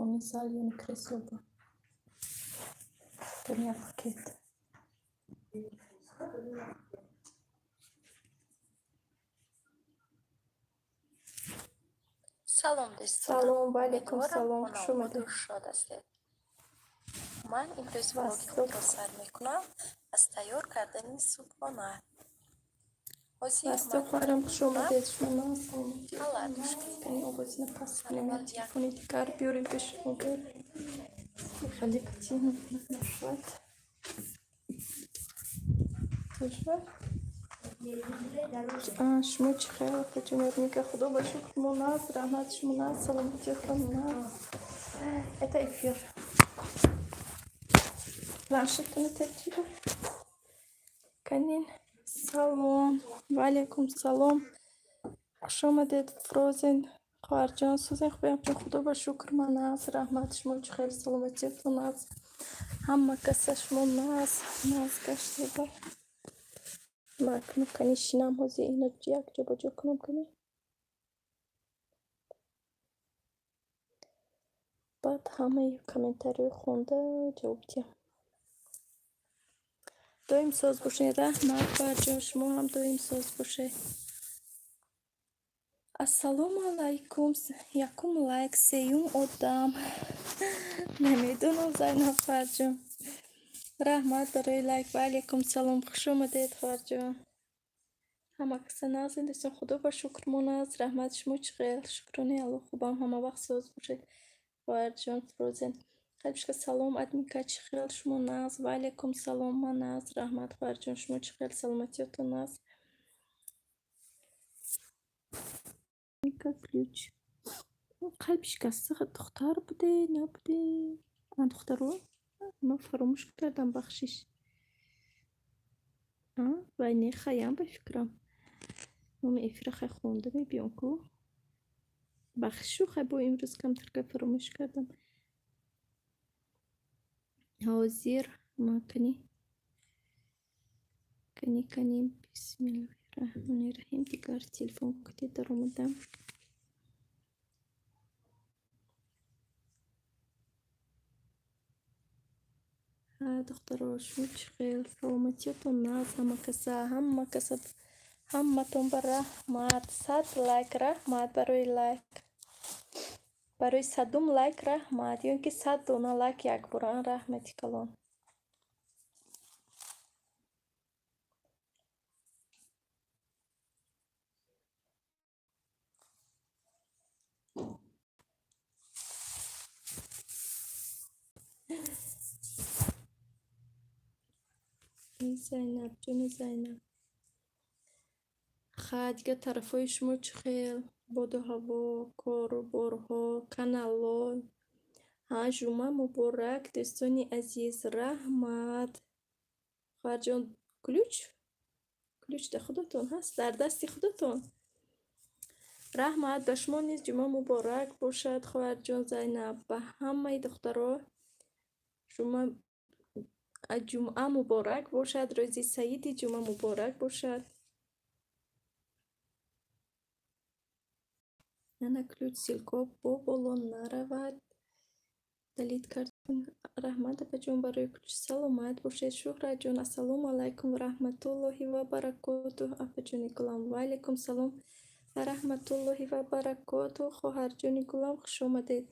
Даруни зал ёни кресло ба. Даруни як пакет. Салом, дӯстонам. Салом, ва алайкум Умедворам, салом, хуш хонаободу омадед. шод ҳастед. Ман имрӯз влоги Восток. худро сар мекунам аз тайёр кардани субҳона. Ҳозир Восток, ман хоҳарам, хуш мекунам омадед. Шумо нағз, саломатиятон оладушки. нағз. Кани овозина паст кунем, як Аввал як телефони дигар биёрем пеши мо, бер. Хеле кати нашавад. Тошва? Шумо чӣ хел, апаҷон Ярмика? Худо ба шукр, мо нағз, раҳмат, шумо нағз, саломатиятон нағз. Это эфир. Планшетона тертиба. Канин. Салом. Ва алайкум салом. Хуш омадед, Фрозен. Хоҳарҷон, сӯзен хубем, худо ба шукр, ман нағз, раҳмат, шумо чӣ хел, саломатиятон нағз. Ҳама каса шумо нағз, нағз гаштеда. Макну кани шинам, ҳозир ино як ҷобаҷо кунам кани. Баъд ҳамаи комментариҳои хонда ҷавоб диҳам. Доим соз бошед, раҳмат, хоҳарҷон, шумо ҳам доим соз бошед. Ассалому алайкум, якум лайк, сеюм одам. Намедонам, Зайнаб хоҳарҷон. Раҳмат барои лайк. Ва алайкум салом, хуш омадед, хоҳарҷон. Ҳама каса нағзед, дӯстон, худо ба шукр, мо нағз, раҳмат, шумо чӣ хел? Шукрони Аллоҳ, хубам, ҳама вақт соз бошед. Хоҳарҷон Фрозен. Қалбишка, салом, админка, чӣ хел, шумо нағз? Ва алайкум салом, ман нағз, раҳмат, хоҳарҷон, шумо чӣ хел, саломатиётон нағз? Ключ. Қалби шикаста духтар буде, набуде? А, духтаро? Ман фаромӯш кардам, бахшиш. А, вай не, хаям ба фикрам. Номи эфира хай хонда мебиём ку. Бахшишу, хай бо имрӯз камтарка фаромӯш кардам. Ҳозир ма кани. Кани, кани, бисмиллоҳи раҳмони раҳим, дигар телефон кути даромадам. Ҳа, духтаро, шумо чӣ хел? Саломатиётон нағз, ҳама каса, ҳама каса, ҳаматон ба раҳмат. 100 лайк, раҳмат барои лайк. Барои 100-ум лайк раҳмат, ё ин ки 100 дона лайк якбора, раҳмати калон. Эй Зайнаб, ҷони Зайнаб. Ха, дигар тарафҳои шумо чӣ хел? Боду ҳаво, кору борҳо, каналҳо. Ҳа, ҷумъа муборак, дӯстони азиз, раҳмат. Хоҳарҷон, ключ? Ключ дар худатон ҳаст? Дар дасти худатон? Раҳмат, ба шумо низ ҷумъа муборак бошад, хоҳарҷон Зайнаб. Ба ҳамаи духтаро ҷумъа муборак бошад, рӯзи саиди ҷумъа муборак бошад. Ана ключ ссылка бо боло наравад. Далит кард. Раҳмат, апаҷон, барои ключ, саломат бошед. Шуҳратҷон, ассалому алайкум ва раҳматуллоҳи ва баракотуҳ, апаҷони гулам. Ва алайкум салом ва раҳматуллоҳи ва баракотуҳ, хоҳарҷони гулам, хуш омадед.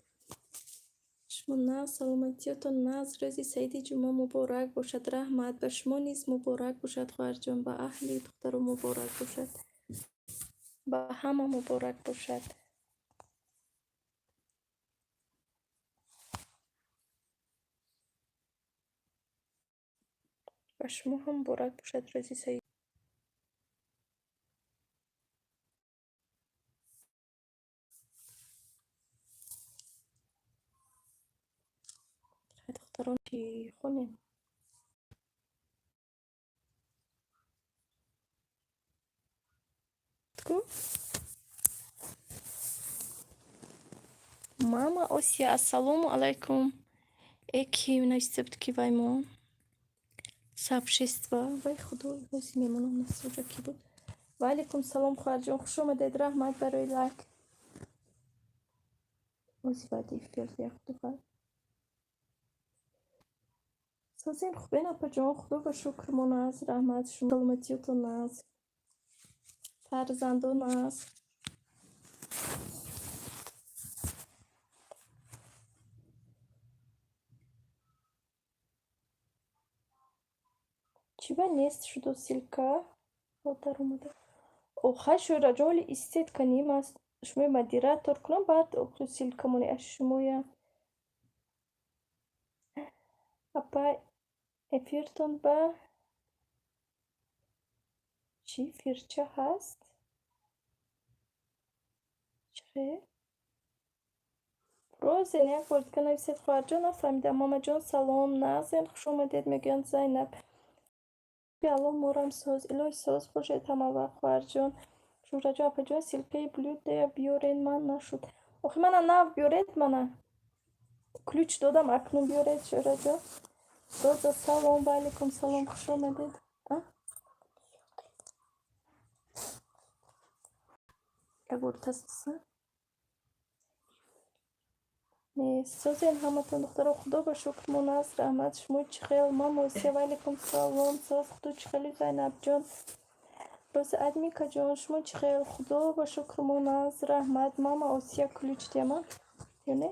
Шумо нағз, саломатиётон нағз, рӯзи саиди ҷумъа муборак бошад. Раҳмат, ба шумо низ муборак бошад, хоҳарҷон, ба аҳли духтаро муборак бошад. Ба ҳама муборак бошад. Ба шумо ҳам муборак бошад рӯзи саид. Духтарон, чӣ хонем? Ку? Мама Осия, ассалому алайкум. Э, ки нависта буд, ки вай мо? Сообщество. Вай худо, ҳозир мемонам, насоҷа ки буд. Ва алайкум салом, хоҳарҷон, хуш омадед, раҳмат барои лайк. Ози баъди эфир яхдухад. Созен, хубен, апаҷон, худо ба шукр, мо нағз, раҳмат, шумо саломатиётон нағз, фарзандо нағз. Чӣ ба нест шуду ссылка? Даромада. Охай, Шӯҳратҷон, ҳоли истед, кани ман шумои модератор кунам, баъд ссылка мони аз шумоя. Апа, эфиртон ба чӣ фирча ҳаст? Чӣ? Розен, як бор дига нависед, хоҳарҷон, нафаҳмидам. Мамаҷон, салом, нағзен, хуш омадед, мегӯянд Зайнаб. Аллоҳ морам соз, илоҳи соз бошед ҳамавақт, хоҳарҷон. Шӯҳратҷон, апаҷон, ссылкаи блюдая биёред, ман нашуд. Охи мана нав биёред, мана. Ключ додам, акнун биёред, Шӯҳратҷон. Роза, салом, ва алайкум салом, хуш омадед. Як бор тастаса. Нест. Созен ҳаматон, духтаро, худо ба шукр, мо нағз, раҳмат. Шумо чӣ хел? Мамосия, ва алайкум салом. Соз, худо чӣ хели, Зайнабҷон? Роза Адмикаҷон, шумо чӣ хел? Худо ба шукр, мо нағз, раҳмат. Мама Осия, ключ диама? Ё не?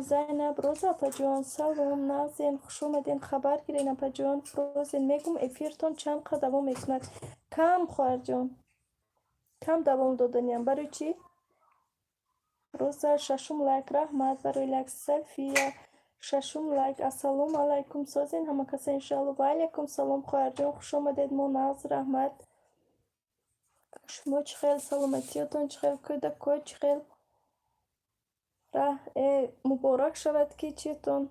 Зайнаб, Роза апаҷон, салом, нағзен, хуш омаден, хабар гирен, апаҷон. Розен, мегум, эфиртон чанд қад давом мекунад? Кам, хоҳарҷон. Кам давом доданиям. Барои чӣ? Роза, шашум лайк, раҳмат барои лайк. Сафия, шашум лайк. Ассалому алайкум, созен ҳама каса, иншоалло. Ва алайкум салом, хоҳарҷон, хуш омадед, мо нағз, раҳмат. Шумо чӣ хел, саломатиётон чӣ хел, кӯдакҳо чӣ хел? Муборак шавад, ки чиетон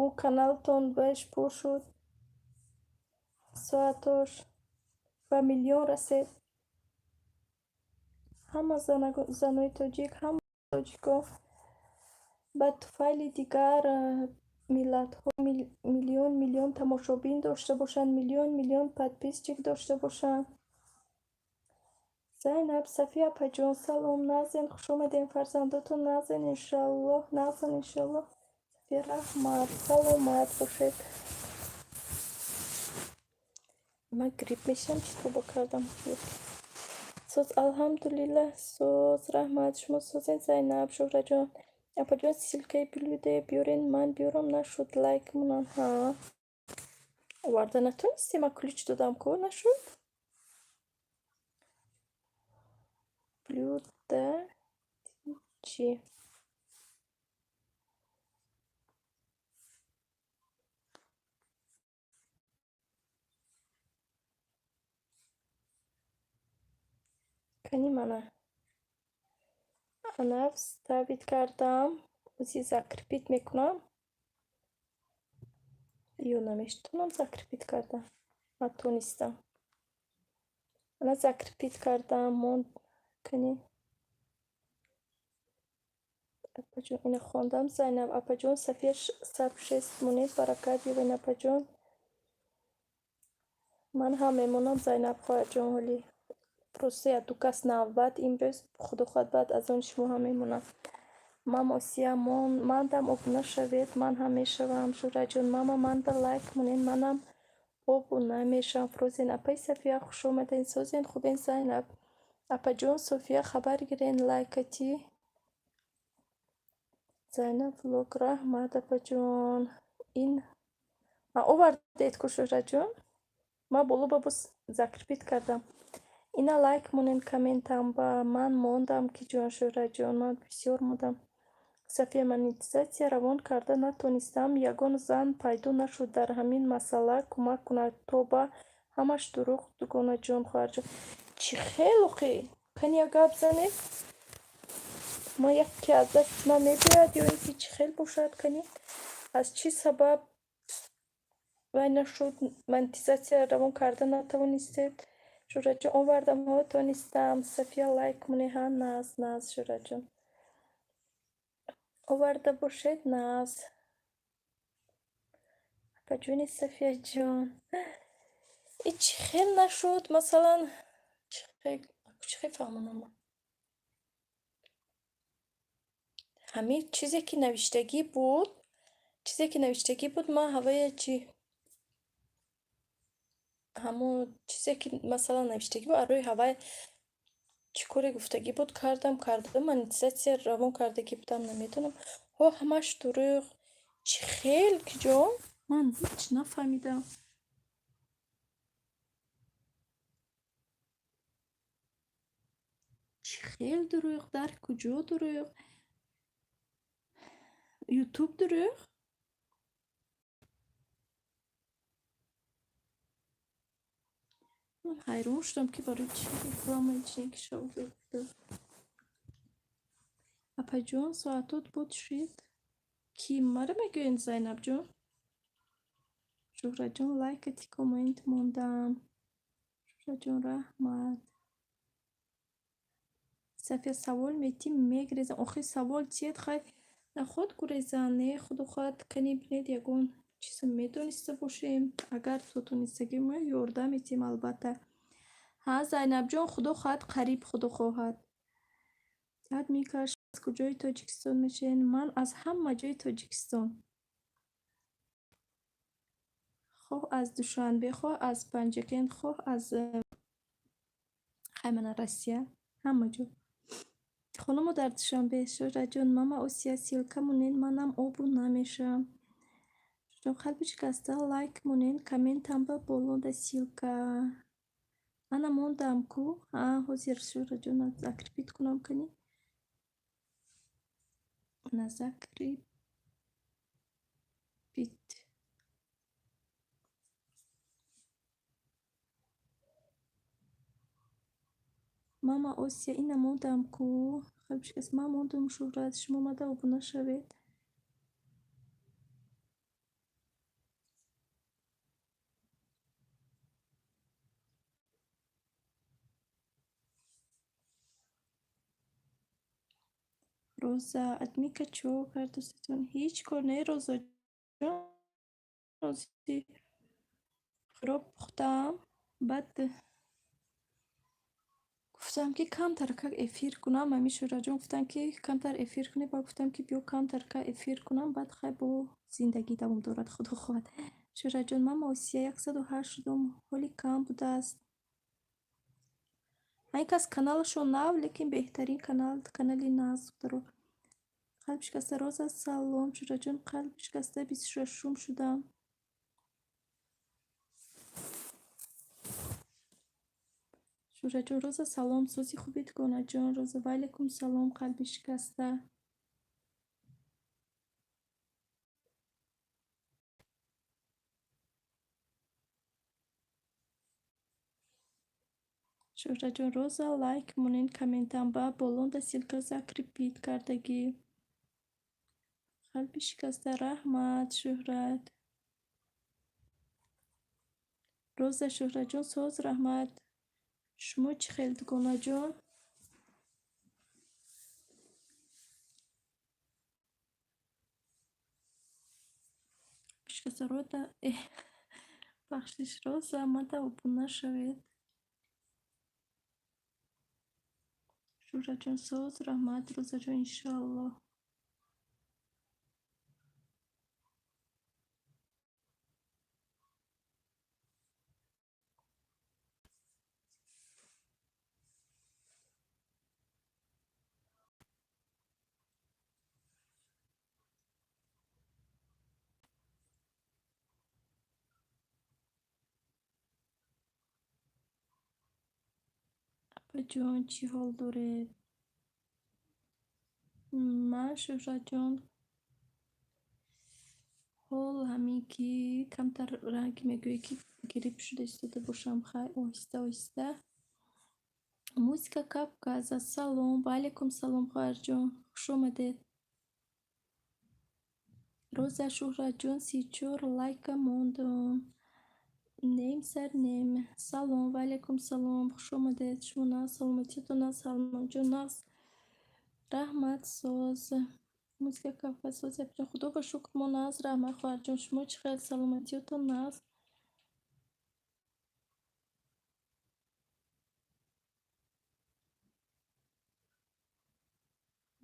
ӯ каналтон беш пур шуд, соатош ба миллион расед. Ҳама занои тоҷик, ҳама тоҷико ба туфайли дигар миллатҳо миллион миллион тамошобин дошта бошанд, миллион миллион подписчик дошта бошанд. Зайнаб, Сафия апаҷон, салом, нағзен, хуш омадем, фарзандотон нағзен, иншоаллоҳ, нағзан, иншоаллоҳ. Сафия, раҳмат, саломат бошед. Ман грипп мешавам, чӣ тобо кардам? Соз, алҳамдулиллаҳ, соз, раҳмат. Шумо созен, Зайнаб, Шӯҳратҷон. Апаҷон, ссылкаи блюдая биёрен, ман биёрам нашуд, лайк монам. Ҳа. Оварда натонистем, ман ключ додам ку, нашуд? Блюда чӣ? Кани мана. Ана вставить кардам. Ози закрепить мекунам. Ё наметавонам закрепить карда? Натонистам. Ана закрепить кардам, монд кани. Апаҷон, ина хондам. Зайнаб апаҷон, Сафия сабшест монед, баракат ёбед, апаҷон. Ман ҳам мемонам, Зайнаб хоҳарҷон, ҳоли просто як ду кас навбат имрӯз, худо хоҳад, баъд аз он шумо ҳам мемонам. Мама Осия, мандам обуна шавед, ман ҳам мешавам. Шӯҳратҷон, мама, манда лайк монед, манам обуна мешавам. Фрозен, апаи Сафия, хуш омадед, созен, хубен, Зайнаб. Апаҷон, София, хабар гирен, лайкати. Зайнаб влог, раҳмат, апаҷон. Ин овардед ку, Шӯҳратҷон? Ман боло ба боз закрепить кардам. Ина лайк монед комментам ба ман мондам ки ҷон, Шӯҳратҷон, ман бисёр мондам. Сафия, монетизатсия равон карда натонистам, ягон зан пайдо нашуд дар ҳамин масъала кӯмак кунад. Тоба, ҳамаш дурӯғ, дугонаҷон, хоҳарҷон. Чӣ хел охи? Кани як гап занед? Ман яке аз дасти ман мебиёяд ё ин ки чӣ хел бошад, кани? Аз чӣ сабаб вай нашуд, монетизатсия равон карда натавонистед? Шӯҳратҷон, овардам, ҳо, тонистам. Сафия, лайк монед, ҳа, нағз, нағз, Шӯҳратҷон. Оварда бошед, нағз. Апаҷони Сафияҷон. И чӣ хел нашуд, масалан, чӣ хел фаҳмонам ман? Ҳамин чизе ки навиштагӣ буд, чизе ки навиштагӣ буд, ман ҳавая чӣ, ҳамон чизе ки масалан навиштагӣ буд, аз рӯи ҳавай чӣ коре гуфтагӣ буд, кардам, кардам, монетизатсия равон кардагӣ будам, намедонам. Ҳо, ҳамаш дурӯғ. Чӣ хел, киҷо? Ман ҳеҷ нафаҳмидам. Чӣ хел дурӯғ? Дар куҷо дурӯғ? Ютуб дурӯғ? Ман ҳайрон шудам, ки барои чӣ рекламаи чине ки шавда. Апаҷон, соатот буд шид. Кӣ мара мегӯед, Зайнабҷон? Шуҳратҷон, лайкати коммент мондам. Шуҳратҷон, раҳмат. Сафия, савол метӣ, мегрезам. Охир савол чиет? Хай наход гурезан, не, худо хоҳад, кани бинед, ягон чизо медониста бошем. Агар то тонистагӣ мо ёрдам метиҳем, албатта. Ҳа, Зайнабҷон, худо хоҳад, қариб, худо хоҳад. Адмикаш, аз куҷои Тоҷикистон мешавед? Ман аз ҳама ҷои Тоҷикистон. Хоҳ аз Душанбе, хоҳ аз Панҷакент, хоҳ аз хай мана Россия, ҳама ҷо. Хонамо дар Душанбе. Шӯҳратҷон, мама Осия, ссылка монед, манам обу намешавам. Шӯҳратҷон, қалби шикаста, лайк монед, комментам ба болода ссылка. Ана мондам ку? А, ҳозир, Шӯҳратҷон, закрепить кунам кани? На, закрепить. Мама Осия, ина мондам ку? Қалби шикаста, ман мондум, Шӯҳрат, шумо омада обуна шавед. Роза, адмика чо кардостетон? Ҳеҷ кор не, Розаҷон. Ози хӯрок пухтам, баъд гуфтам, ки камтар как эфир кунам. Ҳамин Шӯҳратҷон гуфтанд, ки камтар эфир кунӣ, баъд гуфтам, ки биё камтар ка эфир кунам, баъд хай бо зиндагӣ давом дорад, худо хоҳад. Шӯҳратҷон, мама Осия, 108 шудум, ҳоли кам будааст. Ин кас каналашон нав, лекин беҳтарин канал, канали нағз, духтаро. Қалби шикаста, Роза, салом, Шӯҳратҷон, қалби шикаста, 26-ум шудам. Шӯҳратҷон, Роза, салом, сози хуби, дугонаҷон. Роза, ва алайкум салом, қалби шикаста. Шӯҳратҷон, Роза, лайк монед, комментам ба болонда ссылка закрепить кардагӣ. Қалби шикаста, раҳмат, Шӯҳрат. Роза, Шӯҳратҷон, соз, раҳмат. Шумо чӣ хел, дугонаҷон? Шикаста, Рода, бахшиш, Роза, омада обуна шавед. Шӯҳратҷон, соз, раҳмат, Розаҷон, иншоаллоҳ. Апаҷон, чӣ ҳол доред? Ман, Шӯҳратҷон, ҳол ҳамин ки камтар ранг мегӯӣ, ки грипп шуда истода бошам. Хай, оҳиста оҳиста. Музика Кавказа, салом, ва алайкум салом, хоҳарҷон, хуш омадед. Роза, Шӯҳратҷон, 34 лайка мондум. Нем сар нем. Салом, ва алайкум салом, хуш омадед. Шумо нағз, саломатиятон нағз, Салмонҷон нағз. Раҳмат, соз. Музика Кавказ, соз, апаҷон, худо ба шукр, мо нағз, раҳмат, хоҳарҷон. Шумо чӣ хел, саломатиятон нағз?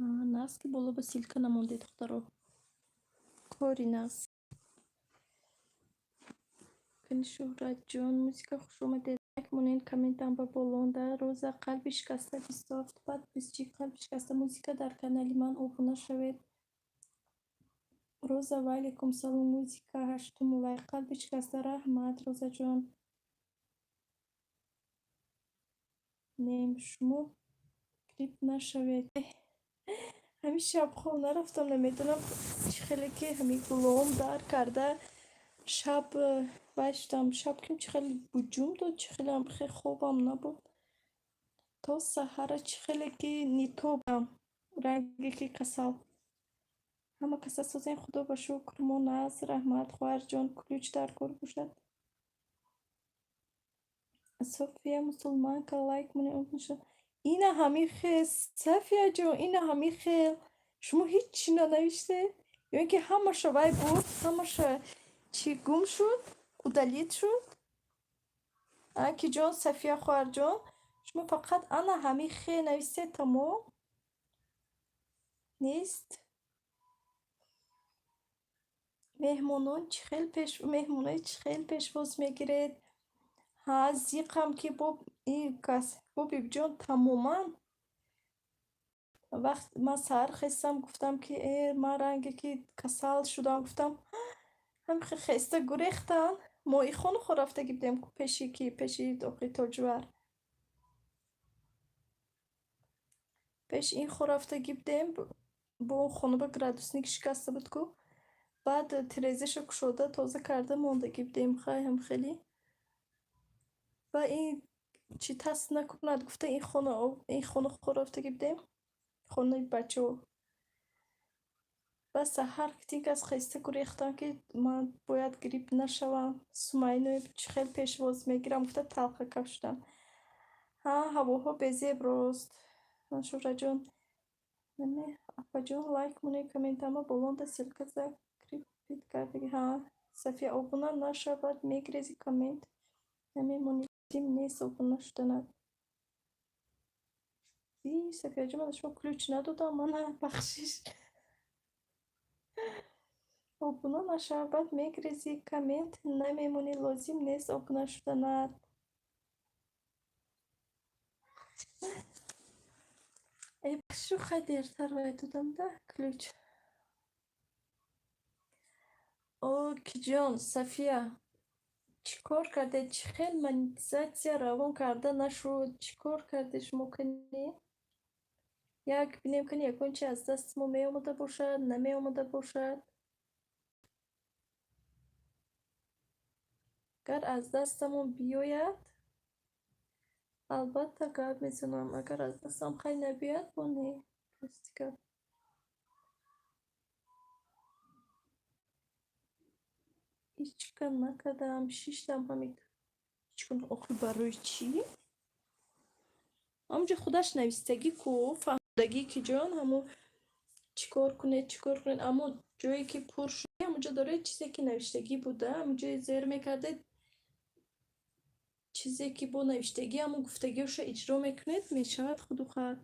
Нағз ки боло ба ссылка намондед, духтаро. Кори нағз. Кани Шӯҳратҷон, музика, хуш омадед. Лайк монед, комментам ба болонда. Роза қалби шикаста 27 подписчик қалби шикаста музика дар канали ман обуна шавед. Роза, ва алайкум салом, музика ҳаштум лайк қалби шикаста, раҳмат, Розаҷон. Нем шумо грипп нашавед. Ҳамин шаб хоб нарафтам, намедонам чӣ хеле ки ҳамин гулом дард карда шаб вай шудам. Шаб ким чӣ хеле буҷум дод, чӣ хеле хе хобам набуд. То саҳара чӣ хеле ки нитобам, ранге ки касал. Ҳама каса созем, худо ба шукр, мо нағз, раҳмат, хоҳарҷон, ключ дар кор бошад. София мусулманка лайк монед, обуна шавед. Ина ҳамин хел, Сафияҷон, ина ҳамин хел. Шумо ҳеҷ чӣ нанавиштед? Ё ин ки ҳамаша вай буд, ҳамаша чӣ гум шуд, удалить шуд? Ки ҷон, Сафия хоҳарҷон, шумо фақат ана ҳамин хел нависед, тамом? Нест? Меҳмонон чӣ хел пеш меҳмонои чӣ хел пешвоз мегиред? Ҳа, зиқам ки бо ин кас бо бибиҷон тамоман вақт ман саҳар хестам, гуфтам ки э ман ранге ки касал шудам, гуфтам, ҳамин хеста гурехтан. Мо и хонухо рафтагӣ будем пеши ки пеши охи Тоҷвар. Пеши ин хо рафтагӣ будем, бо он хона градусник шикаста буд ку. Баъд тирезаша кушода тоза карда мондагӣ будем, хай ҳам хеле. Ва ин чӣ тас накунад гуфта ин хонухо рафтагӣ будем, хонаи бачаҳо. Баъд саҳар кас хеста гурехтам ки ман бояд грипп нашавам. Сумайнои чӣ хел пешвоз мегирам гуфта талхакап шудам. Ҳа, ҳавоҳо безеб рост. Шӯҳратҷон, апаҷон, лайк монед, комментама болонда ссылка закрепить кардагӣ. Ҳа, Сафия, обуна нашав, баъд мегирези, коммент намемонӣ. Лозим нест обуна шуданат. И Сафияҷон, ман шумо ключ надодам, мана бахшиш. Обуна нашав, баъд мегирези, коммент намемонӣ, лозим нест обуна шуданат. Э, бахшишу, хай дертар вай додам да ключ. О, киҷон, Сафия, чӣ кор кардед? Чӣ хел монетизатсия равон карда нашуд? Чӣ кор кардед шумо кани? Як бинем кани ягон чи аз дасти мо меомада бошад, намеомада бошад. Агар аз дастамон биёяд, албатта гап мезанам. Агар аз дастам хай набиёяд, бо не. Рости гап. Ҳеҷ накардам, шиштам ҳамин. Ҳеҷ охир барои чӣ? Ҳамонҷо худаш навистагӣ ку, фаҳмидагӣ ки ҷон, ҳамун чӣ кор кунед, чӣ кор кунед, аммо ҷое ки пур шуд, ҳамонҷо доред чизе ки навиштагӣ буда, ҳамонҷое зер мекардед, чизе ки бо навиштагӣ, ҳамон гуфтагиҳоша иҷро мекунед, мешавад худу хат.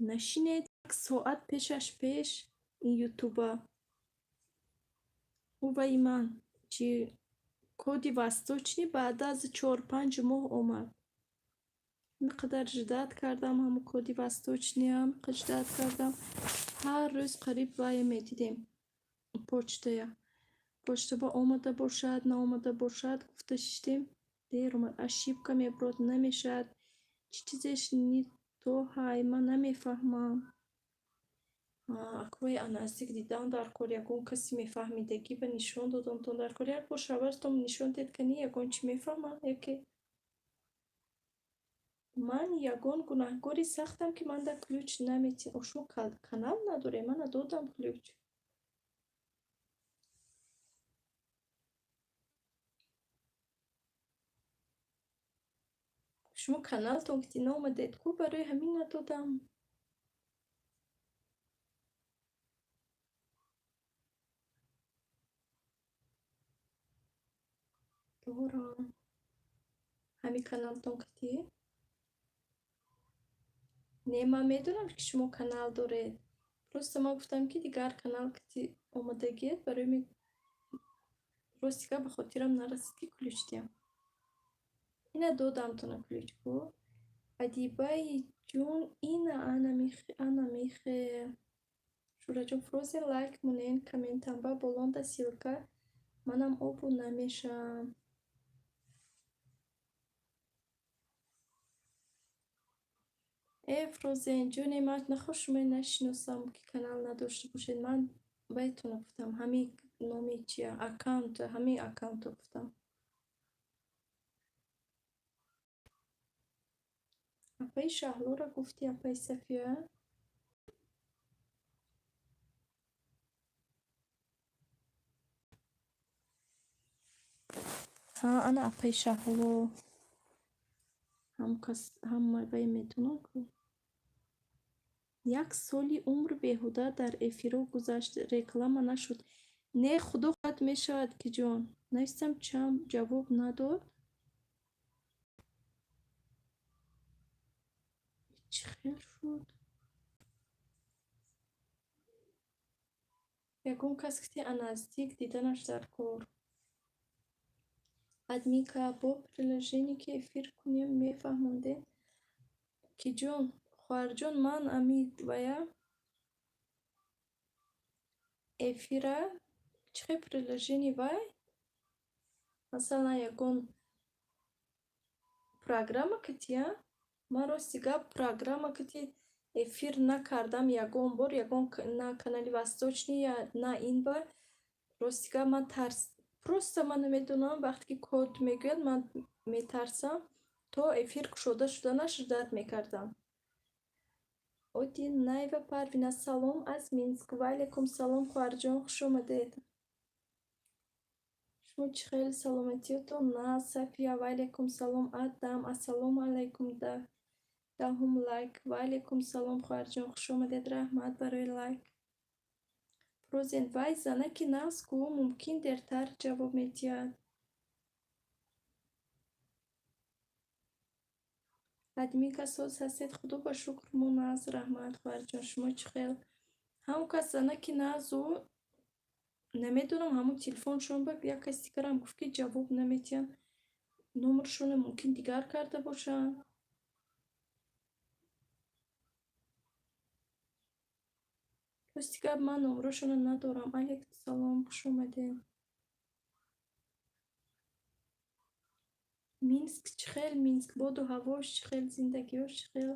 Нашинед як соат пешаш пеш ин ютуба. Ӯ ваи ман чи коди восточный баъд аз 4-5 моҳ омад. Ин қадар ждать кардам, ҳамон коди восточныям ждать кардам. Ҳар рӯз қариб вая медидем почтая. Почтаба омада бошад, наомада бошад, гуфта шиштем, дер омад. Ошибка мебурад, намешавад. Чӣ чизеш не то ҳай, ман намефаҳмам. Аквои наздик дидан дар кор ягон каси мефаҳмидагӣ ба нишон додамтон дар кор. Як бор шавҳаратон нишон диҳед, ки ни ягон чӣ мефаҳмад яке. Ман ягон гунаҳкори сахтам, ки ман дар ключ наметиҳам. О, шумо канал надоред, ман надодам ключ. Шумо каналтон ки наомадед ку, барои ҳамин надодам. Дорам. Ҳамин каналтон кати? Не, ман медонам, ки шумо канал доред. Просто ман гуфтам, ки дигар канал ки омадагиед, барои рости гап ба хотирам нарасид, ки ключ диҳам. Ина додамтона ключ ку. Адибаи ҷун, ина ана михе. Шураҷон, Фрозен, лайк монен, комментамба болонда ссылка, манам обуна мешавам. Э, Фрозен ҷоне, ман нахоҳ шуморо нашиносам, ки канал надошта бошед. Ман байтона гуфтам, ҳамин номи чия, аккаунт, ҳамин аккаунтро гуфтам. Апаи Шаҳлоро гуфтӣ, апаи Сафия? Ҳа, ана апаи Шаҳло. Ҳамкас ҳама вай медонад ку. Як соли умр беҳуда дар эфирҳо гузашт, реклама нашуд. Не, худо хоҳад, мешавад, ки ҷон. Нависам, чанд ҷавоб надод? Чӣ хел шуд? Ягон кас ки наздик диданаш дар кор. Админка, бо приложение ки эфир кунем, мефаҳмондед? Ки ҷон, хоҳарҷон, ман ами вая эфира чӣ хел приложение вай? Масалан, ягон программа кития? Ман рости гап программа кити эфир накардам ягон бор, ягон на канали Восточный, на ин бар. Рости гап ман тарс, просто ман намедонам, вақте ки код мегӯяд, ман метарсам, то эфир кушода шуданаш ждать мекардам. Одинаева Парвина, салом аз Минск. Ва алайкум салом, хоҳарҷон, хуш омадед. Шумо чӣ хел, саломатиётон? На, Сафия, ва алайкум салом. Адам, ассалому алайкум. Даҳум лайк. Ва алайкум салом, хоҳарҷон, хуш омадед, раҳмат барои лайк. Фрозен, вай занаки нағз ку, мумкин дертар ҷавоб медиҳад. Админка, соз ҳастед? Худо ба шукр, мо нағз, раҳмат, хоҳарҷон, шумо чӣ хел? Ҳамон кас занаки нағзу, намедонам, ҳамон телефоншон ба як каси дигарам гуфт, ки ҷавоб намедиҳанд. Номершонро мумкин дигар карда бошанд. Рости гап ман номерошонро надорам. Алейкум салом, хуш омадед. Минск чӣ хел? Минск боду ҳавош чӣ хел, зиндагиҳош чӣ хел?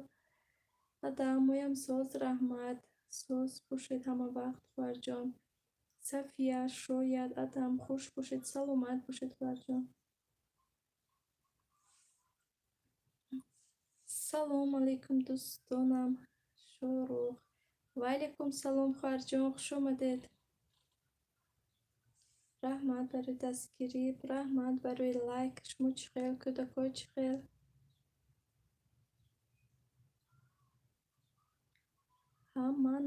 Адам, моям соз, раҳмат. Соз бошед ҳама вақт, хоҳарҷон. Сафия, шояд, Адам, хуш бошед, саломат бошед, хоҳарҷон. Салом алейкум, дӯстонам. Шорух. Ва алейкум салом, хоҳарҷон, хуш омадед. Раҳмат барои дастгирӣ, раҳмат барои лайк. Шумо чӣ хел, кӯдакҳо чӣ хел? Ҳа, ман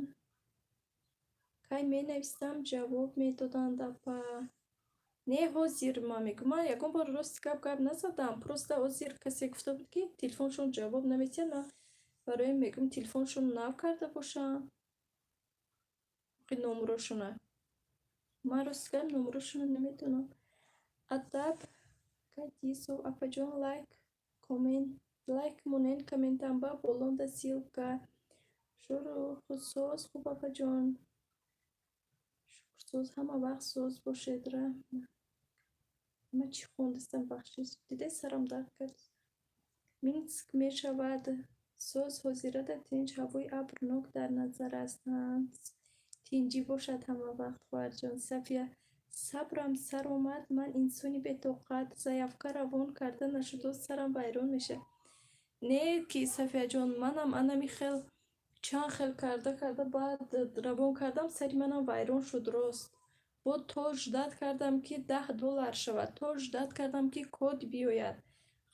кай менависам, ҷавоб медоданд, апа. Не, ҳозир ман мегӯям, ман ягон бор рости гап гап назадам. Просто ҳозир касе гуфта буд, ки телефоншон ҷавоб намедиҳад, ман барои мегӯям, телефоншон нав карда бошанд. Номерошона. Ман рости гап номерошонро намедонам. Адаб Кадисов, апаҷон, лайк, коммент, лайк монен, комментамба болонда ссылка. Шурух, соз, хуб, апаҷон. Шукрсоз, ҳама вақт соз бошед, раҳмат. Ман чӣ хондастам, бахшиш. Диде, сарам дард кард. Минск мешавад соз, ҳозирада тинч, ҳавои абрнок дар назар аст. Тинҷӣ бошад ҳама вақт, хоҳарҷон. Сафия, сабрам сар омад, ман инсони бетоқат, заявка равон карда нашудо, сарам вайрон мешавад. Не, ки Сафияҷон, манам анами хел чанд хел карда карда баъд равон кардам, сари манам вайрон шуд, рост. Бо то ждать кардам, ки 10 доллар шавад, то ждать кардам, ки код биёяд.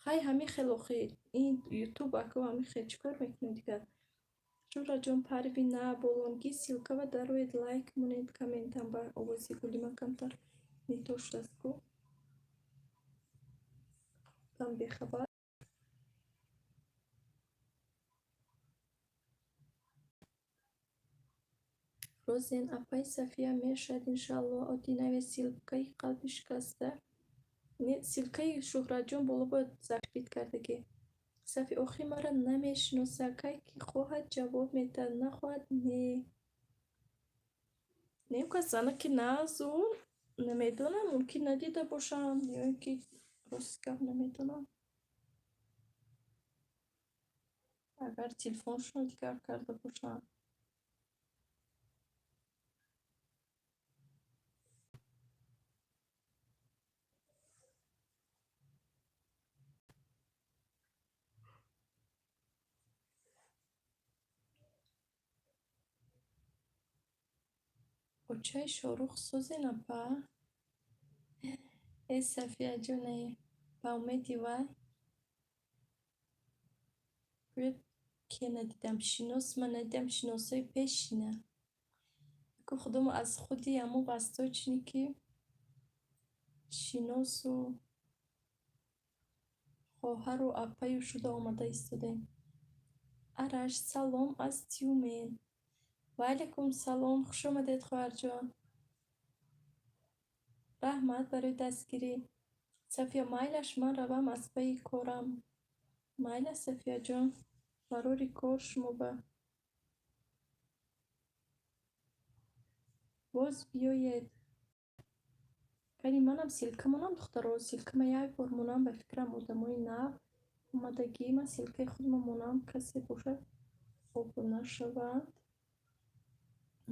Хай, ҳамин хел охи, ин ютуб аку ҳамин хел, чӣ кор мекунем дигар? Шуҳратҷон, Парвина, болонгӣ ссылкава дароед, лайк монед, комментам ба овози гули ман камтар не то шудааст ку. Там бехабар. Розен, апаи Сафия мешавад, иншаалло. Одинави ссылкаи қалби шикаста. Не, ссылкаи Шӯҳратҷон боло бояд закрепить кардагӣ. Сафи охи мара намешиноса, кай ки хоҳад, ҷавоб медиҳад, нахоҳад, не. Не, кас занаки назу намедонам, мумкин надида бошам ё ин ки рост гап намедонам. Агар телефоншонро дигар карда бошанд. Очаи Шоҳрух созен, апа? Э, Сафияҷоне, ба умеди вай. Гӯяд, ке надидам, шинос ман надидам, шиносои пешина. Аку худомо аз худи ҳамон восточный ки шиносу хоҳару апаю шуда омада истодем. Араш, салом аз Тюмен. Ва алайкум салом, хуш омадед, хоҳарҷон. Раҳмат барои дастгирӣ. Сафия, майлаш, ман равам аз пайи корам. Майла, Сафияҷон, барори кор шумо ба. Боз биёед. Кани манам ссылка монам, духтаро, ссылкама як бор монам, ба фикрам одамои нав омадагӣ, ман ссылкаи худро монам, касе бошад, обуна шаванд.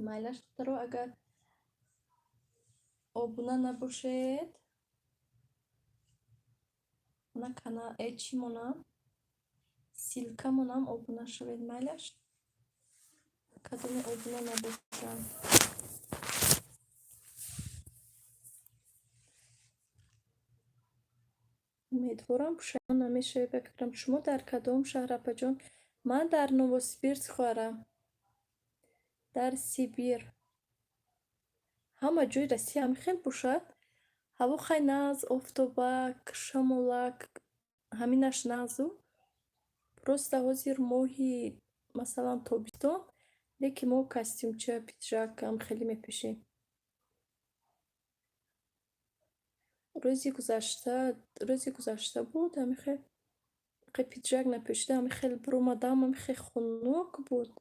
Майлаш, духтаро, агар обуна набошед, мана канал э чӣ монам? Ссылка монам, обуна шавед, майлаш? Кадоме обуна набошанд. Умедворам, пушаймон намешавед ба фикрам. Шумо дар кадом шаҳр, апаҷон? Ман дар Новосибирск, хоҳарам. Дар Сибир. Ҳама ҷои Россия ҳамин хел бошад? Ҳаво хай нағз, офтобак, шамолак, ҳаминаш нағзу. Просто ҳозир моҳи, масалан, тобистон, лекин мо костюмча, пиджак ҳам хеле мепӯшем. Рӯзи гузашта буд, ҳамин хел пиджак напӯшида, ҳамин хел биромадам, ҳамин хел хунук буд.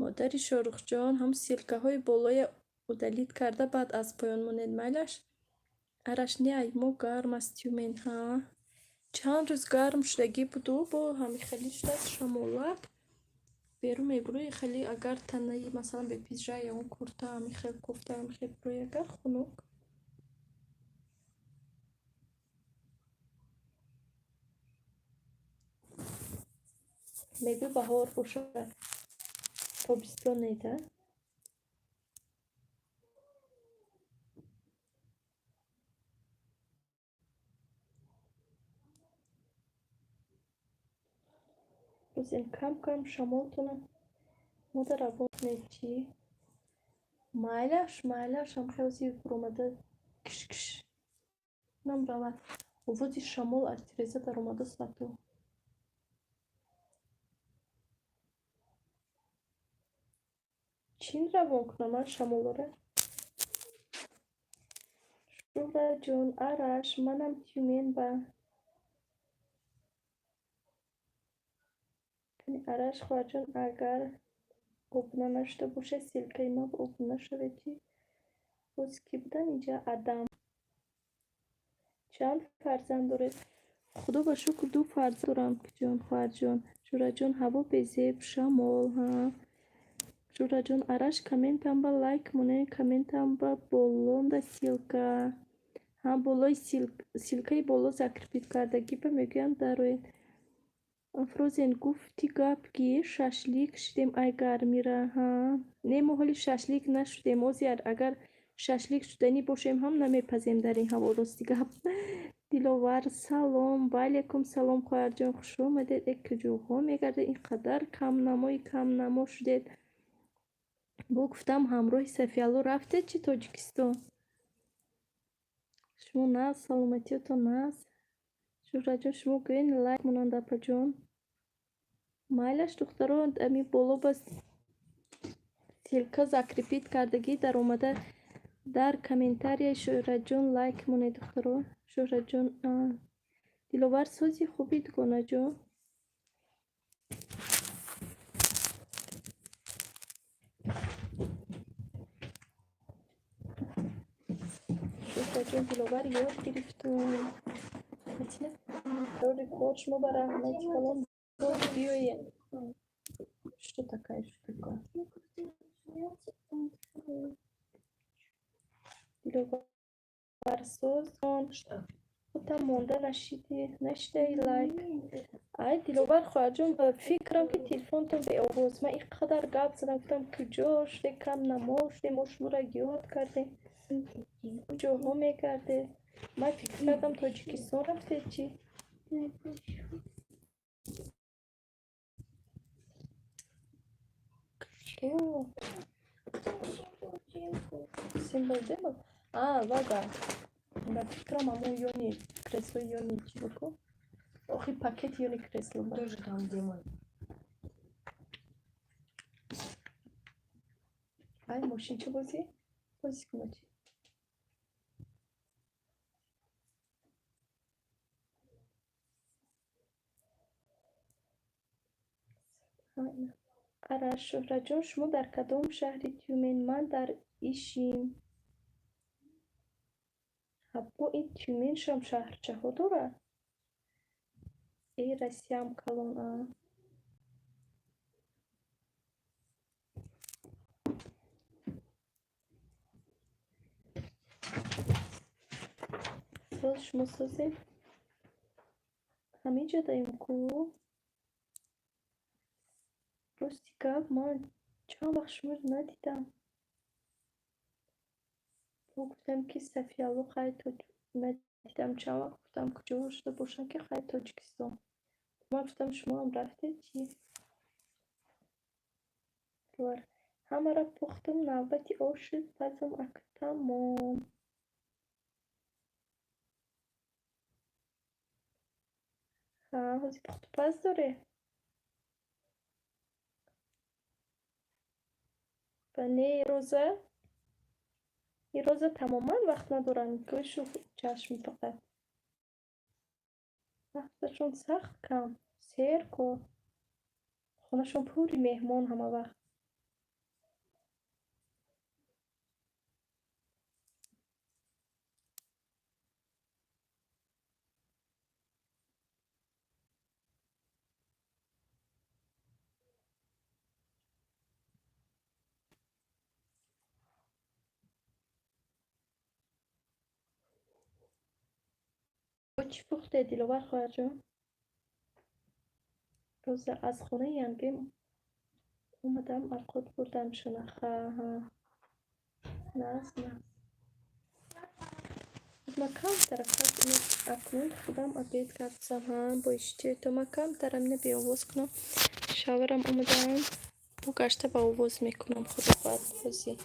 Модари Шоҳрухҷон, ҳам ссылкаҳои болоя удалить карда, баъд аз поён монед, майлаш? Араш, не, ай мо гарм аст Тюмен, ҳа? Чанд рӯз гарм шудагӣ буду, бо ҳамин хеле шудааст шамолак. Берун мебурӯи, хеле агар танаи, масалан, бе пиджак ягон курта, ҳамин хел кофта, ҳамин хел бурӯи, агар хунук. Мегӯй баҳор бошад. Тобистон не, да? Бозем кам-кам шамолтона мода равон кунед, чӣ? Майлаш, майлаш, ҳам хел буромада киш-киш нам равад. Овози шамол аз тиреза даромада сату. Чин равон кунам ман шамолора? Шӯҳратҷон, Араш, манам Тюмен ба. Араш, хоҳарҷон, агар обуна нашуда бошед, ссылкаи ман обуна шавед, чӣ? Боз кӣ будан инҷа? Адам. Чанд фарзанд доред? Худо ба шукр, ду фарзанд дорам, ҷон, хоҳарҷон. Шӯҳратҷон, ҳаво безеб, шамол, ҳа. Шӯҳратҷон, Араш, комментам ба лайк монед, комментам ба болонда ссылка. Ҳа, болои ссылкаи боло закрепить кардагӣ ба мегӯянд дароед. Афрозен, гуфти гап гир, шашлик шудем ай гармира, ҳа. Не, мо ҳоли шашлик нашудем. Ҳозир агар шашлик шуданӣ бошем ҳам намепазем дар ин ҳаво, рости гап. Диловар, салом. Ва алайкум салом, хоҳарҷон, хуш омадед. Э, куҷоҳо мегардед? Ин қадар камнамои камнамо шудед. Бо гуфтам, ҳамроҳи Сафиялло рафтед чи Тоҷикистон? Шумо нағз, саломатиётон нағз. Шуҳратҷон, шумо гӯед, лайк монанд, апаҷон. Майлаш, духтаро, ами боло ба ссылка закрепить кардагӣ, даромада дар комментарияи Шуҳратҷон лайк монед, духтаро. Шуҳратҷон, Диловар, сози хуби, дугонаҷон. Шуҳратҷон, Диловар ёд гирифтум. Матина, рори кор шумо ба раҳмати калон, боз биёед. Что такая штука? Диловар, созон. Худам монда нашиди, нашидаи лайк. Ай, Диловар хоҳарҷон, ба фикрам, ки телефонтон беовоз. Ман ин қадар гап задам, гуфтам, куҷо шуде, кам намо шуде, мо шуморо ёд кардем. Куҷоҳо мегардед? Ман фикр кардам, Тоҷикистон рафтед чӣ? О, символ демон? А, вага. Ба фикрам, амо ёни кресло, ёни чӣ буку? Охи, пакет ёни кресло ба. Тоже там демон. Ай, мошинча бозӣ? Бозӣ кунад чӣ? Араш, Шуҳратҷон, шумо дар кадом шаҳри Тюмен? Ман дар Ишим. Ҳабо, ин Тюменшам шаҳрчаҳо дорад? Э, Россиям калон, а. Соз, шумо созем? Ҳамин ҷо даем ку? Рости гап, ман чанд вақт шуморо надидам. Бо гуфтам, ки Сафиялло хай надидам чанд вақт, гуфтам, куҷо шуда бошам, ки хай Тоҷикистон. Ман гуфтам, шумоам рафтед чӣ? Ҳамаро пухтум, навбати ош шуд, пазам ак тамом. Ҳа, ҳозир пухтупаз доред? Ва не, Роза? Ин Роза тамоман вақт надоранд, гӯшу чашм фақат. Вақташон сахт кам, сер кор. Хонашон пури меҳмон ҳамавақт. Бо чӣ пухтед, Диловар хоҳарҷон? Роза, аз хонаи янгим омадам, авқот бурдам шуна. Ха, ҳа. Нағз, нағз. Ман камтара акнун худам обед кардам. Ҳа, бо иштиёто ман камтара мина беовоз кунам. Шавҳарам омадаанд. Бо гашта ба овоз мекунам, худо хоҳад ҳозир.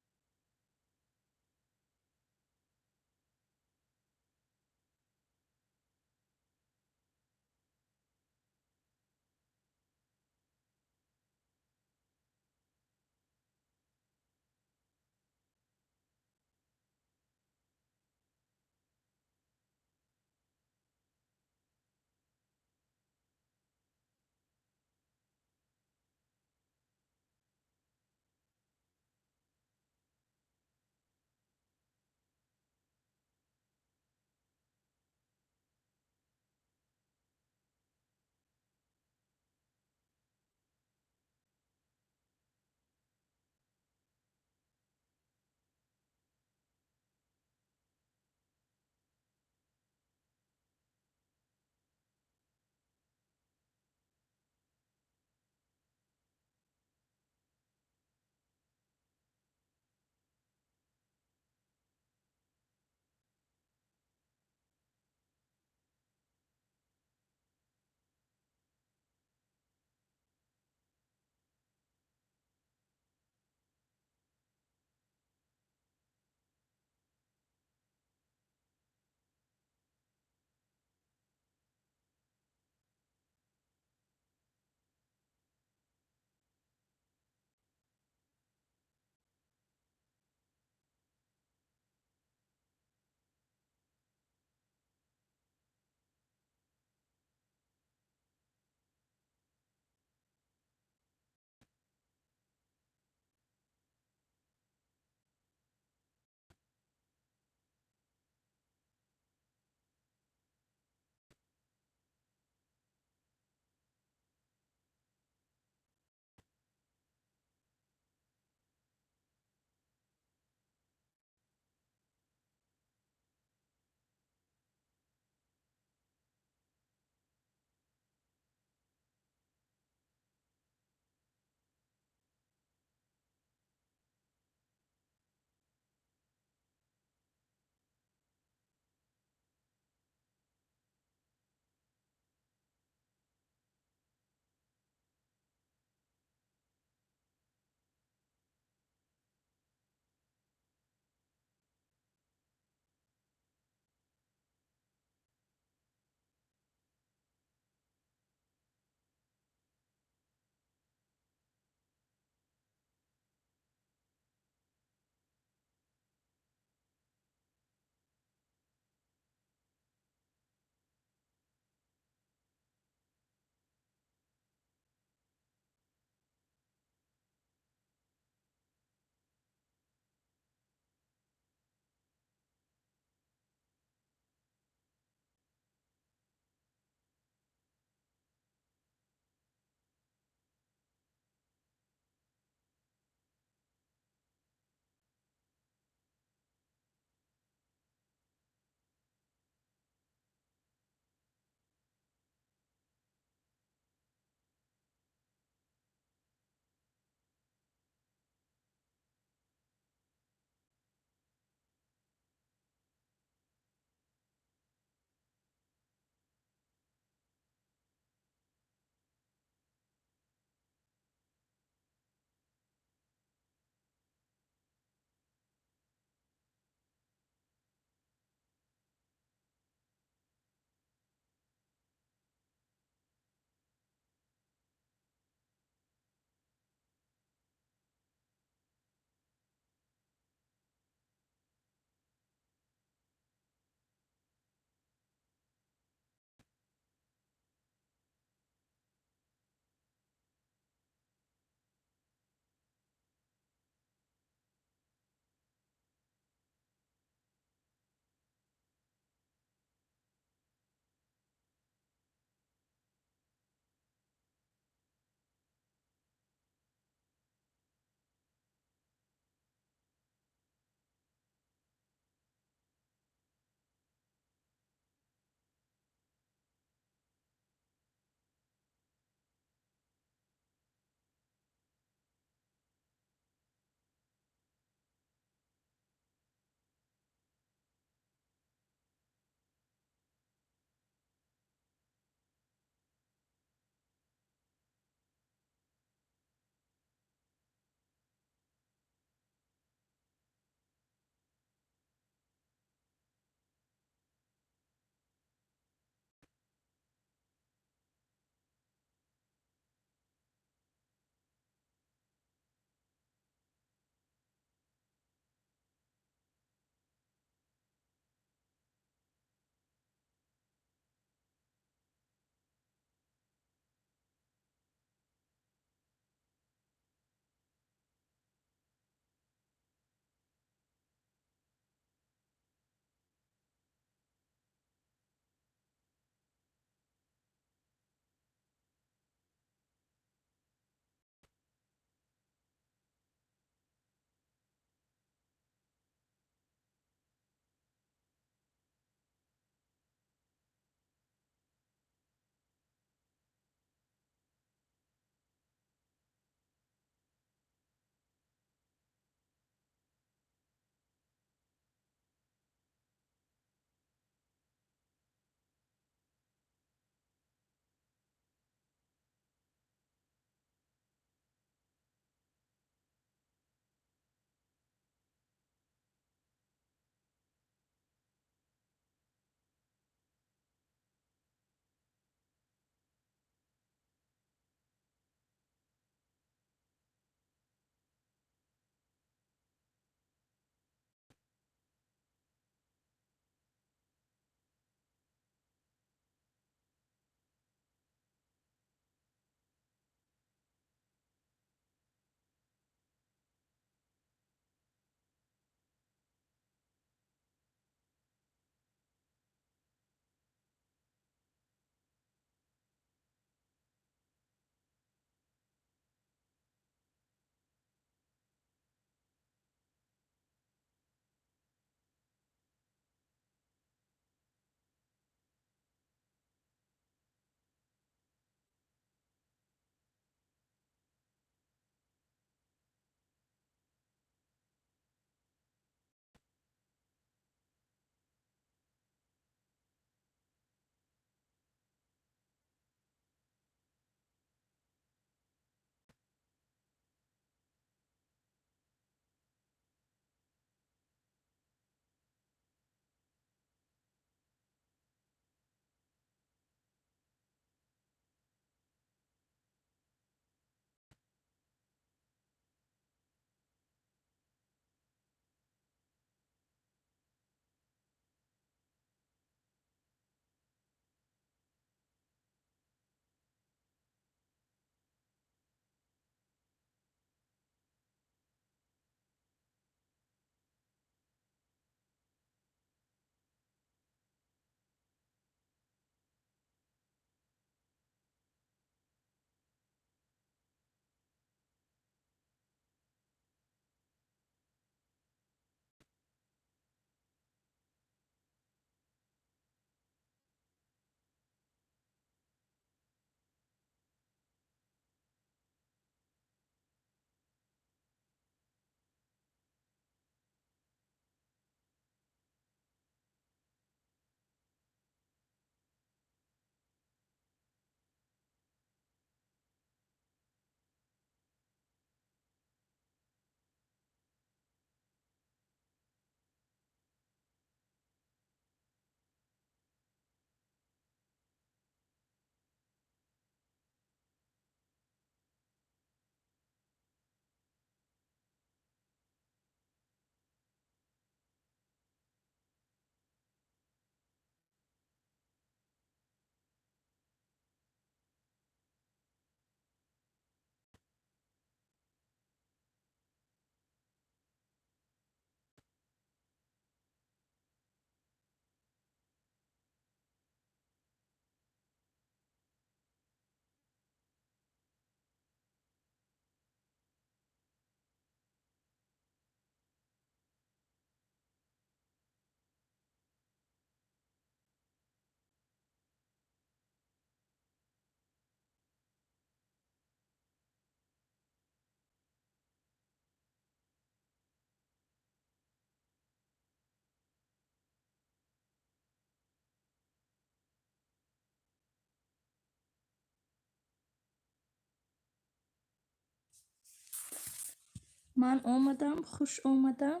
Ман омадам, хуш омадам.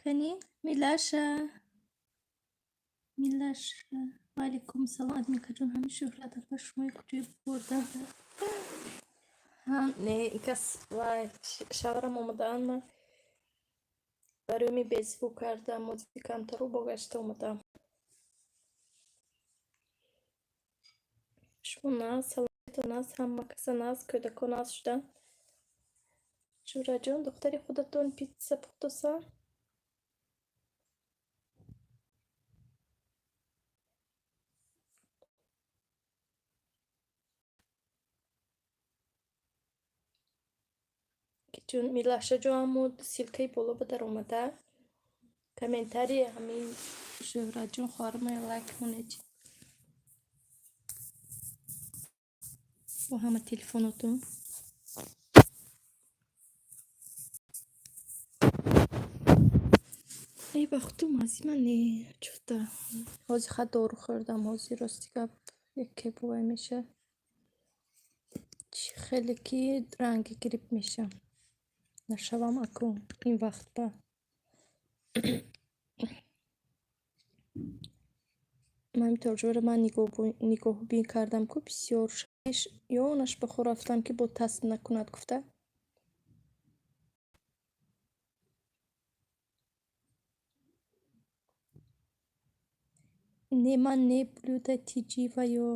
Кани Милаша, Милаша. Ваалайкум салом, админкаҷон, ҳамин Шӯҳрат апа шумои куҷое бурда? Не, инкас вай шавҳарам омадаанд, ман барои беззвук кардам, музика камтару бо гашта омадам. Шумо нағз, саломатон нағз, ҳама каса нағз, кӯдако нағз шуданд. Шӯҳратҷон, духтари худатон питса пухтосан? Чун Милашаҷон аммо ссылкаи боло ба даромада, комментарии ҳамин Шӯҳратҷон хоҳарамая лайк монед. Бо ҳама телефонотон. Эй ба худо мазима не, чуфта. Ҳозир ха дору хӯрдам, ҳозир рости гап яке бувай меша. Чӣ хеле ки ранги грипп мешам. Нашавам аку ин вақт ба. Ман торҷоро ман нигоҳубин кардам ку бисёр ёнаш ба хор рафтам ки бо тасб накунад гуфта. Не, ман не блюда тиҷи ва ё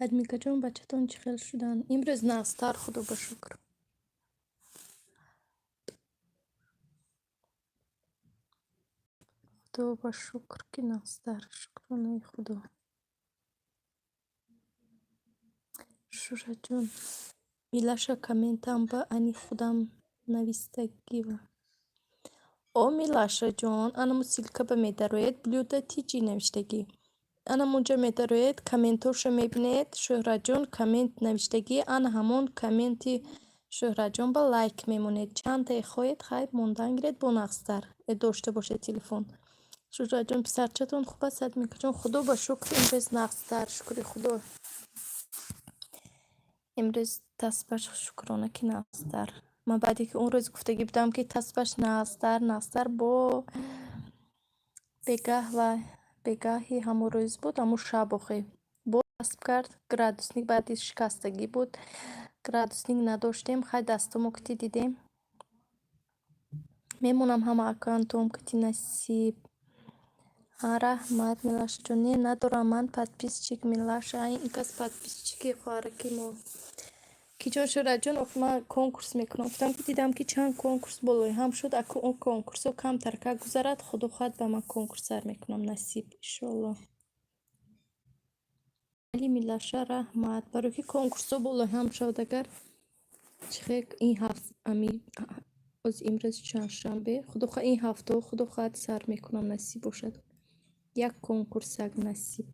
админкаҷон бачатон чӣ хел шуданд? Имрӯз нағзтар, худо ба шукр. Худо ба шукр ки нағзтар. Шукронаи Худо. Шӯҳратҷон, Милаша комментам ба ани худам навистагива. О Милашаҷон, анамо ссылка ба медароед, блюда тиҷи навиштагӣ. Анамонҷа медароед, комментоша мебинед, Шӯҳратҷон коммент навиштагӣ, ана ҳамон комменти Шӯҳратҷон ба лайк мемонед. Чандтае хоҳед, хайр мондан гиред бо нағзтар. Дошта бошед телефон. Шӯҳратҷон, писарчатон хуб аст, админкаҷон? Худо ба шукр, имрӯз нағзтар, шукри Худо. Имрӯз тасбаш шукрона ки нағзтар. Ман баъде ки он рӯз гуфтагӣ будам ки тасбаш нағзтар, нағзтар бо бегаҳ ва бегаҳи ҳамон рӯз буд, ҳамон шаб охи. Бо тасб кард, градусник баъди шикастагӣ буд. Градусник надоштем, хай дастомо кити дидем. Мемонам ҳама аккаунтом кити насиб. Раҳмат, Милашаҷон. Не, надорам ман подписчик Милаша. Ин кас подписчики хоҳараки мо. Киҷон Шӯҳратҷон, охи ман конкурс мекунам. Гуфтам ки дидам ки чанд конкурс болои ҳам шуд, аку он конкурсҳо камтар ка гузарад, худо хоҳад ба ман конкурс сар мекунам насиб, иншоалло. Али Милаша, раҳмат. Барои ки конкурсҳо болои ҳам шавад, агар чихе ин ҳафт ами оз имрӯз чандшанбе, худо хоҳад ин ҳафтаҳо худо хоҳад сар мекунам насиб бошад. Як конкурсак насиб.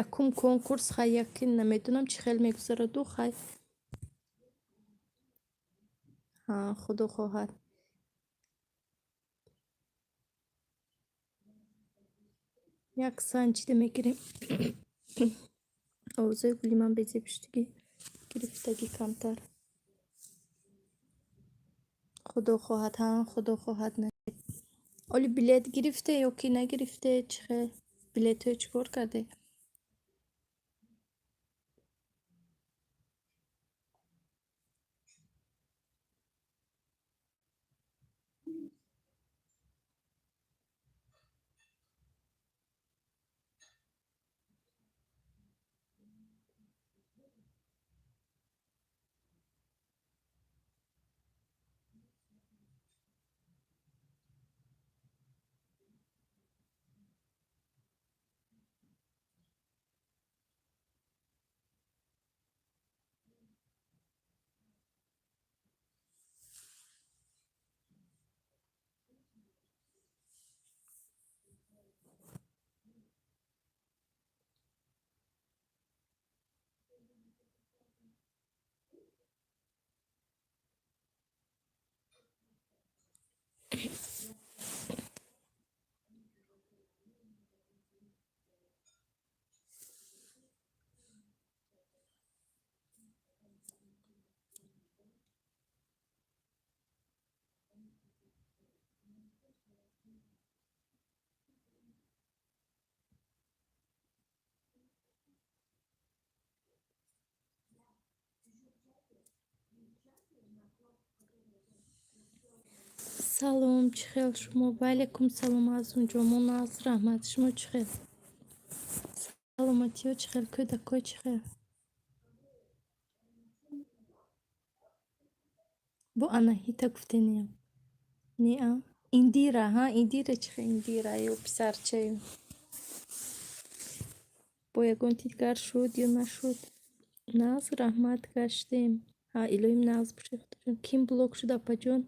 Якум конкурс хай яке намедонам чӣ хел мегузараду хай. Ҳа, худо хоҳад. Як санҷида мегирем. Овозои гули ман безебиштагӣ гирифтагӣ камтар. Худо хоҳад, ҳа, худо хоҳад насиб. Оли билет гирифте ё ки нагирифте? Чӣ хел? Билетҳои чӣ кор карде? Салом, чӣ хел шумо? Ва алайкум салом, Мавзунҷон. Мо нағз, раҳмат. Шумо чӣ хел? Саломатиҳо чӣ хел? Кӯдакҳо чӣ хел? Бо Анаҳита гуфтениям. Неа? Индира, ҳа, Индира чӣ хел? Индира ё писарчаю. Бо ягон дигар шуд ё нашуд? Нағз, раҳмат, гаштем. Ҳа, илоҳим нағз бошед, худоҷон. Ким блок шуд, апаҷон?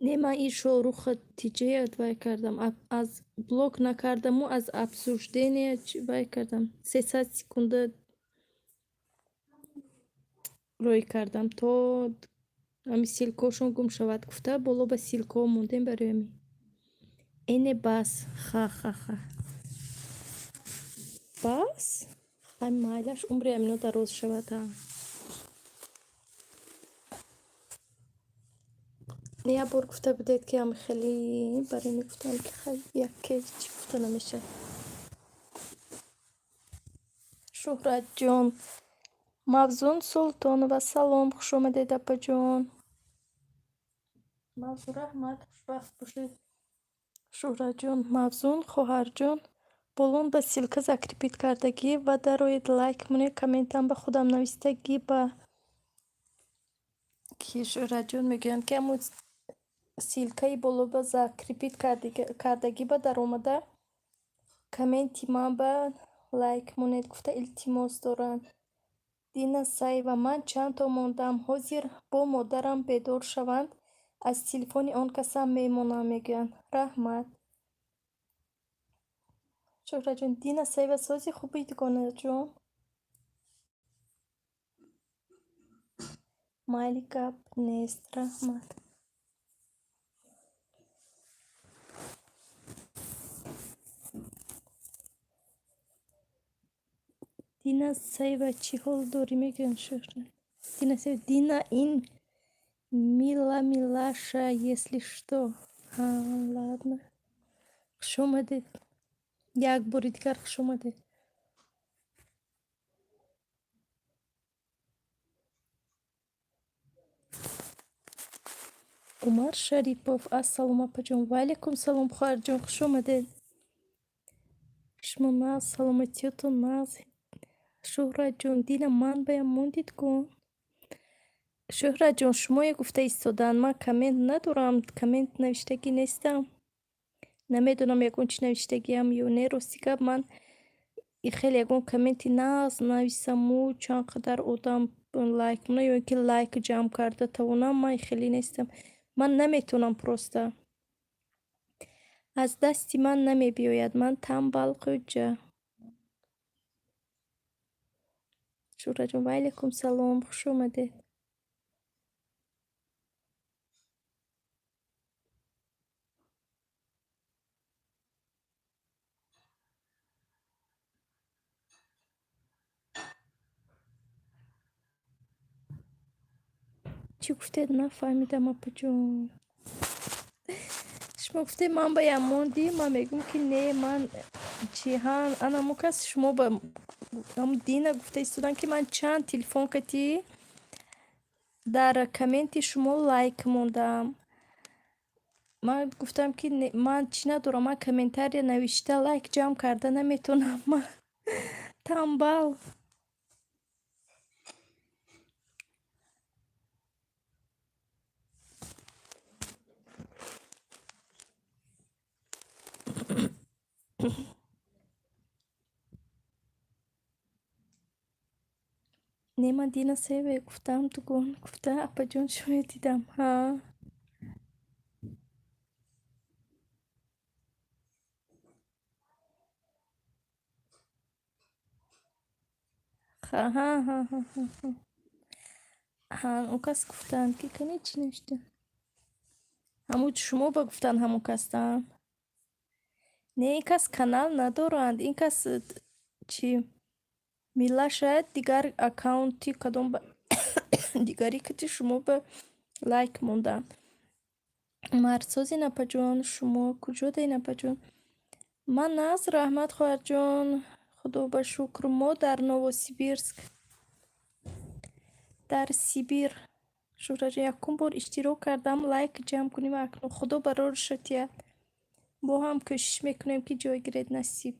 Не, ман ин Шоҳруха тиҷая вай кардам. Аз блок накардаму, аз обсуждения вай кардам. 300 секунда рӯй кардам, то ҳами ссылка ошон гум шавад гуфта, боло ба ссылка ҳо мондем барои ҳамин. Эне бас. Ха-ха-ха. Бас? Хай, майлаш, умри ҳамино дароз шавад, ҳа. Не, як бор гуфта будед, ки ҳами хеле барои мегуфтам, ки хай, яке чӣ гуфта намешавад. Шӯҳратҷон. Мавзун Султонова, салом, хушомадед, апаҷон. Мавзун, раҳмат, хушбахт бошед. Шӯҳратҷон, Мавзун, хоҳарҷон, болон ба ссылка закрепить кардагӣ ва дароед, лайк монед, коммент ам ба худам навистагӣ ба ки Шӯҳратҷон мегӯянд, ки ҳамун ссылка и боло ба закрепить кардагӣ ба даромада, коммент и ман ба лайк монед гуфта илтимос доранд. Дина Саева, ман чандто мондам, ҳозир бо модарам бедор шаванд, аз телефони он касам мемонам, мегӯянд. Раҳмат. Шӯҳратҷон, Дина Саева, сози хуби, дугонаҷон? Майли, гап нест, раҳмат. Дина Саева, чӣ ҳол дорӣ, мегӯянд Шӯҳрат. Дина Саева, Дина ин Мила Милаша, если что. Ҳа, ладно. Хушомадед. Як бори дигар хушомадед. Умар Шарипов, ассалому, апаҷон. Ва алайкум салом, хоҳарҷон, хушомадед. Шумо нағз, саломатиётон нағз. Шӯҳратҷон, Дина, ман баям мондид ку? Шӯҳратҷон, шумое гуфта истодаанд, ман коммент надорам, коммент навиштагӣ нестам. Намедонам, ягон чӣ навиштагиам ё не. Рости гап, ман хеле ягон коммент и нағз нависаму чанд қадар одам лайк монад ё ин ки лайк ҷамъ карда тавонам, ман хеле нестам. Ман наметавонам просто. Аз дасти ман намебиёяд, ман тамбал хӯҷа. Шӯҳратҷон, ва алайкум салом, хушомадед. Чӣ гуфтед, нафаҳмидам, апаҷон. Шумо гуфтед, ман баям мондӣ, ман мегӯям, ки не, ман чи ҳа, анамо кас шумо ба Дина гуфта истодам, ки ман чанд телефон катӣ дар коммент и шумо лайк мондам. Ман гуфтам, ки ман чӣ надорам, ман комментария навишта лайк ҷамъ карда наметавонам, ман тамбал. Не, ман Дина Саеве гуфтам, дугон гуфта, апаҷон, шумоя дидам. Ҳа. Ҳа. Ҳа, он кас гуфтанд, ки кане чӣ навишта? Ҳамун шумо ба гуфтанд, ҳамон кастам. Не, ин кас канал надоранд. Ин кас чӣ Милаша дигар аккаунти кадом ба дигари кати шумо ба лайк монданд. Мардсозин, апаҷон, шумо куҷо даин, апаҷон? Ман нағз, раҳмат, хоҳарҷон, худо ба шукр. Мо дар Новосибирск. Дар Сибир. Шӯҳратҷон, якум бор иштирок кардам, лайк ҷамъ кунем акнун. Худо барорашо диҳад. Бо ҳам кӯшиш мекунем, ки ҷой гиред, насиб.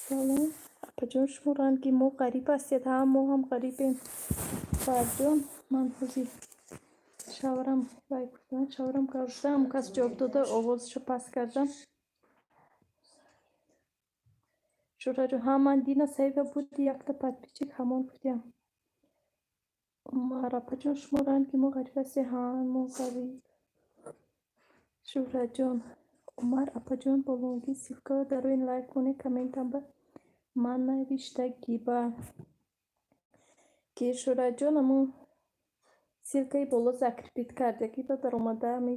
Салом, апаҷон, шумо ранги мо ғариб ҳастед. Ҳа, мо ҳам ғарибем. Хоҳарҷон, ман ҳозир шавҳарам вай гуфтан, шавҳарам гап зада, кас ҷавоб дода, овозашо паст кардам. Шӯҳратҷон, ҳа, ман Дина Саиба буди, якта подписчик ҳамон гуфтиям. Умар, апаҷон, шумо ранги мо ғариб ҳастед. Ҳа, мо ғариб. Шӯҳратҷон, Умар, апаҷон, болонгӣ ссылкаро дароин, лайк монед, комментам ба ман навиштагиба. Ки Шӯҳратҷон, ҳамун ссылкаи боло закрепить кардагӣ ба даромада, ҳами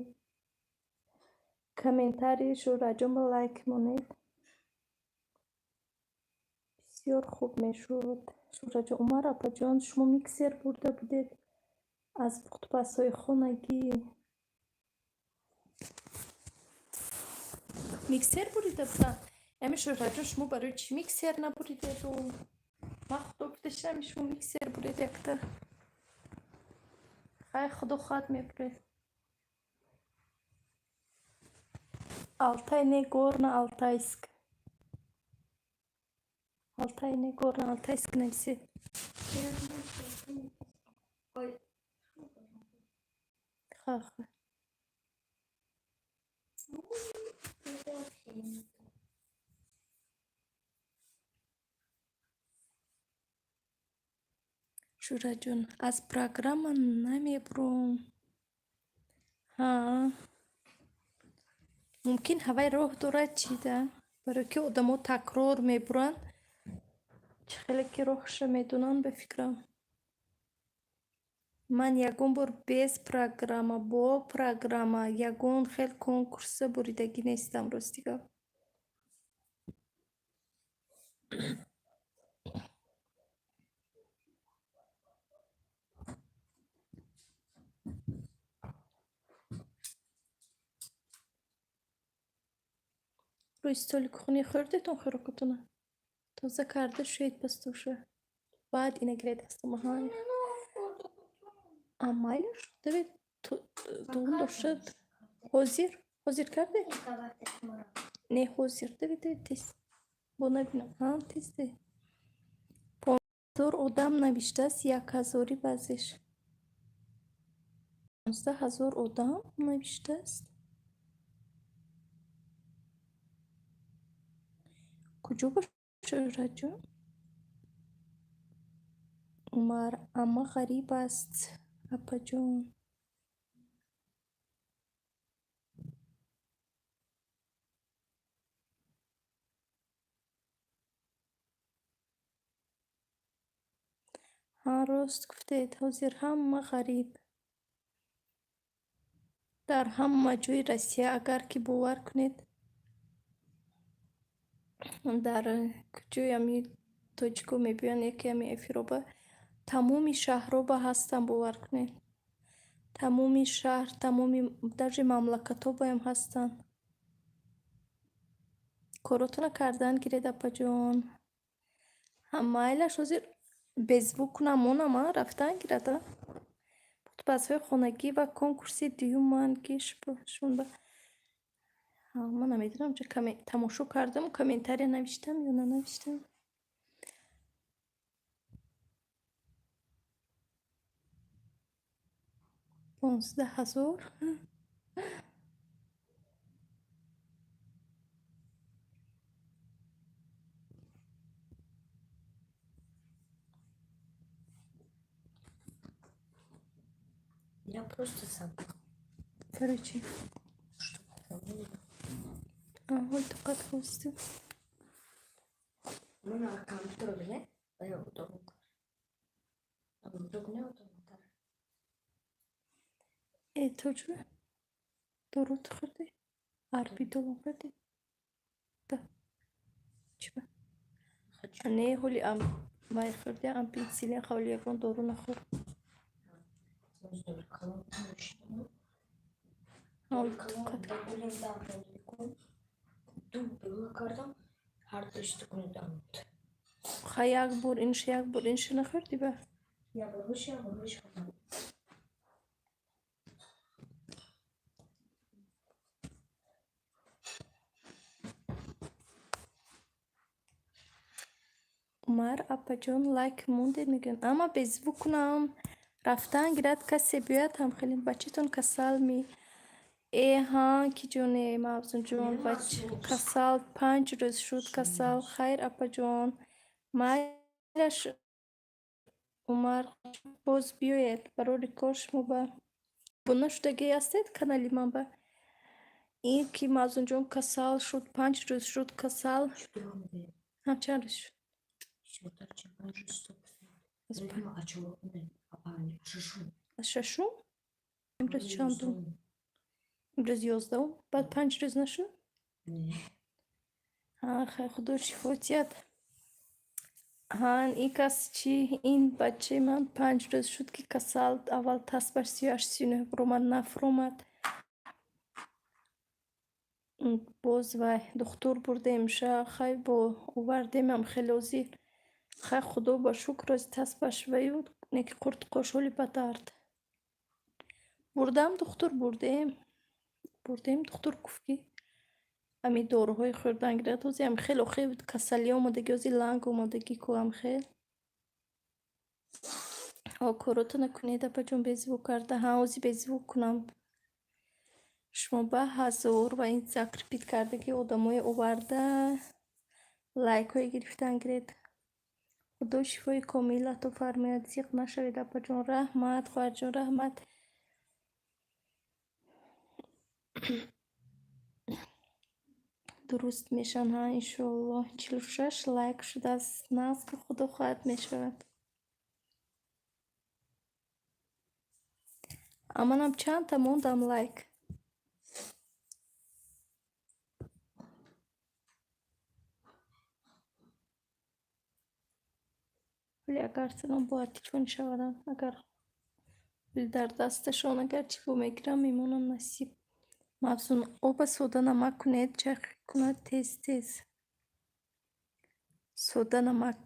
комментарии Шӯҳратҷон ба лайк монед. Бисёр хуб мешуд. Шӯҳратҷон, Умар, апаҷон, шумо миксер бурда будед аз пухтупазҳои хонагӣ. Миксер бурида будам. Ами Шӯҳратҷон, шумо барои чӣ миксер набуридеду? Ман худо гуфта шидам, шумо миксер буред якта. Хай, худо хоҳад, мебуред. Алтай не, Горно Алтайск. Алтай не, Горно Алтайск нависед. Ха, ха. Шӯҳратҷон, аз программа намебуром. Ҳа, мумкин ҳавай роҳ дорад чӣ да? Барои ки одамо такрор мебуранд, чӣ хеле ки роҳша медонанд, ба фикрам. Ман ягон бор без программа, бо программа ягон хел конкурса буридагӣ нестам, рости гап. Рӯи столи кухонӣ хӯрдетон хӯрокатона? Тоза карда шӯед пастоша. Баъд ина гиред дастама. Майлаш, давед дугум дошта. Ҳозир? Ҳозир кардед? Не, ҳозир. Давед, давед, тез. Бо набинам. Ҳа, тез де. 15 000 одам навиштааст, 1000-и баъзеш. 15 000 одам навиштааст. Куҷо бошад, Шӯҳратҷон? Умар, амма ғариб аст, апаҷон. Ҳа, рост гуфтед, ҳозир ҳама ғариб. Дар ҳама ҷои Россия, агар ки бовар кунед, дар куҷои ами тоҷико мебиёянд, яке ами эфироба, тамоми шаҳроба ҳастам, бовар кунед. Тамоми шаҳр, тамоми даже мамлакатобаям ҳастанд. Коротона кардан гиред, апаҷон. Ҳа, майлаш, ҳозир без звук кунам, монам, а рафтан гирад, а? Пухтупазҳои хонагӣ ва конкурси дуюм ман ки шунба. Ман намедонам, ча тамошо кардаму комментария навиштам ё нанавиштам. 15 000. Я просто забыл. Короче. Что забыл? Ҳол тоқат хосту. Ман компютер биле, ё удобно. Удобно, удобно. Э, то чӣ? Дору ту хӯрдӣ? Арбидолом хӯрдӣ? Да. Чӣ ба? Хочу. Не, ҳоли ам вай хӯрдӣ, ампетициллин ҳоли ягон дору нахӯр. Ҳол тоқат. Ду била кардам, ҳар душ кунидам. Ха, як бор инша, як бор инша нахӯрдӣ ба? Я бабуш, я бабуш хӯрдам. Умар апаҷон, лайк мондед мегӯянд. Амма без звук кунам. Рафтан гирад, касе биёяд ҳам хеле. Бачатон касал ми? Э, ҳа, ки ҷоне, Мавзунҷон, бач касал, 5 рӯз шуд касал. Хайр, апаҷон. Майлаш, Умар, боз биёед барори кор шумо ба. Обуна шудагӣ ҳастед канали ман ба? Ин ки Мавзунҷон касал шуд, 5 рӯз шуд касал. Чӣ дурӯғ мегӯӣ? Ҳа, чанд рӯз шуд? Бисёртар, 45 рӯз, 100%. Аз А чор, не, а панҷ, шашум. Аз шашум? Имрӯз чандум? Имрӯз 11-ум. Баъд 5 рӯз нашуд? Не. Ҳа, хай, худо шифо диҳад. Ҳа, ин кас чӣ, ин бачаи ман 5 рӯз шуд ки касал, аввал таспаш 38, 39 буромад, нафуромад. Боз вай духтур бурдем, ша хай бо овардемам хеле ҳозир. Хай, худо ба шукр, ҳозир таспаш ваю неки қурту қош ҳоли ба дард. Бурдам духтур, бурдем. Бурдем, духтур гуфт ки ами доруҳои хӯрдан гирад. Ҳозир ам хеле охир касалӣ омадагӣ, ҳозир ланг омадагӣ ку ам хел. Ҳо, коротона кунед, апаҷон, без звук карда. Ҳа, ҳозир без звук кунам. Шумо ба ҳазор ва ин закрепить кардагӣ одамое оварда лайкҳое гирифтан гиред. Худо шифои комил ато фармояд. Зиқ нашавед, апаҷон. Раҳмат, хоҳарҷон, раҳмат. Дуруст мешаванд, ҳа, иншоаллоҳ. 46 лайк шудааст. Нағз, Худо хоҳад, мешавад. Аманам чандта мондам лайк. Вале агар салом бояд телефон шавадам, агар дар дасташон агар чӣ мегирам, мемонам насиб. Мавзун оба сода намак кунед, чай кунад тез тез. Сода намак,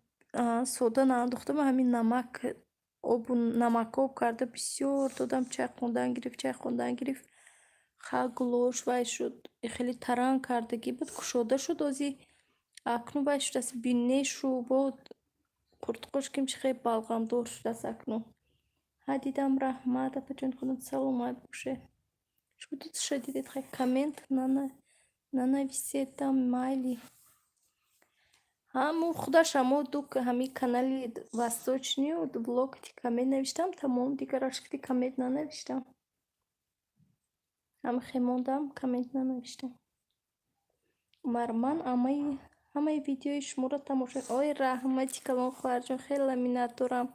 сода наандохтам, ҳамин намак обу намакоб карда бисёр додам, чай хондан гирифт, чай хондан гирифт. Ха, гулош вай шуд, хеле таранг кардагӣ буд, кушода шуд, ози акнун вай шудааст, бинешу бо қуртқош ким чи хеле балғамдор шудааст акнун. Ҳа, дидам, раҳмат, апаҷон, худам саломат бошед. Шумо дуташа дидед, хай коммент нанависедам, майли. Ҳаму худаш ҳамо ду ҳами канали Восточнию влог коммент навиштам, тамом, дигараш ки коммент нанавиштам. Ҳама хемондам, коммент нанавиштам. Умар, ман ҳамаи видеои шуморо тамошо. Ой, раҳмати калон, хоҳарҷон, хеле миннатдорам.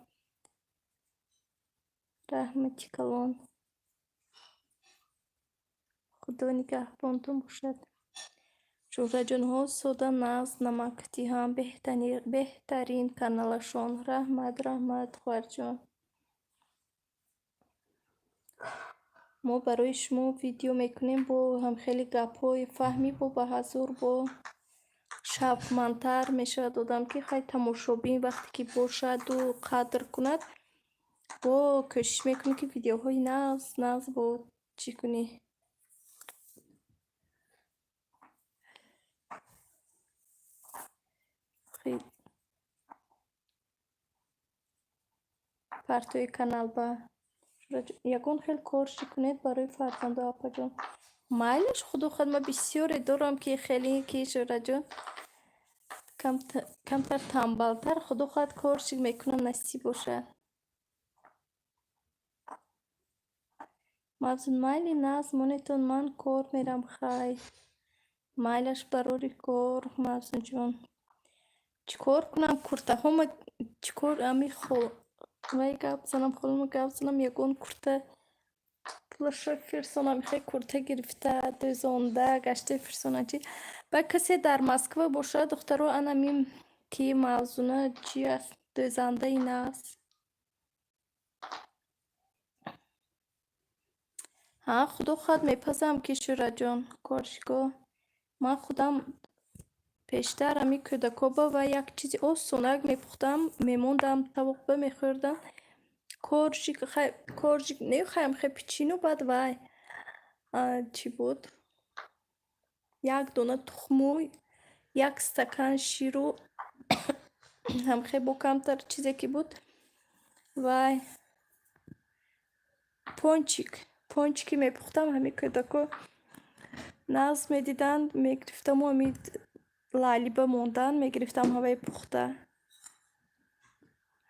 Раҳмати калон. Худо нигаҳбонтон бошад. Шӯҳратҷонҳо сода нағз намакдиҳам, беҳтарин каналашон. Раҳмат, раҳмат, хоҳарҷон. Мо барои шумо видео мекунем бо ҳамхели гапҳои фаҳмӣ, бо ба ҳазор бо шавқмандтар мешавад одам, ки хай тамошобин вақте ки бошаду қадр кунад, бо кӯшиш мекунӣ, ки видеоҳои нағз нағз бо чӣ кунӣ. Партои канал ба ягон хел кор чӣ кунед барои фарзандо, апаҷон. Майлаш, худо хоҳад, ман бисёре дорам, ки хеле ки Шӯҳратҷон камтар тамбалтар, худо хоҳад, кор чӣ мекунам, насиб бошад. Мавзун, майли, нағз монетон, ман кор мерам, хай. Майлаш, барори кор, Мавзунҷон. Чӣ кор кунам, куртаҳома чӣ кор, ами вай гап занам, холама гап занам, ягон курта пулашро фирсонам, хе курта гирифта, дӯзонда, гашта фирсонам чи. Ба касе дар Москва бошад, духтаро, анамин ки Мавзуна чи аст, дӯзандаи нағз. Ҳа, худо хоҳад, мепазам, ки Шӯҳратҷон, коршико. Ман худам пештар ҳами кӯдакоба ва як чизи осонак мепухтам, мемондам, тавоқба мехӯрдам. Коржик, хай, коржик не, хайм, хе печину, баъд вай чӣ буд? Як дона тухму, як стакан ширу ҳамхе бо камтар чизе ки буд, вай пончик, пончики мепухтам, ҳами кӯдако нағз медиданд, мегирифтаму ҳами лаълиба мондан, мегирифтам ҳаваи пухта.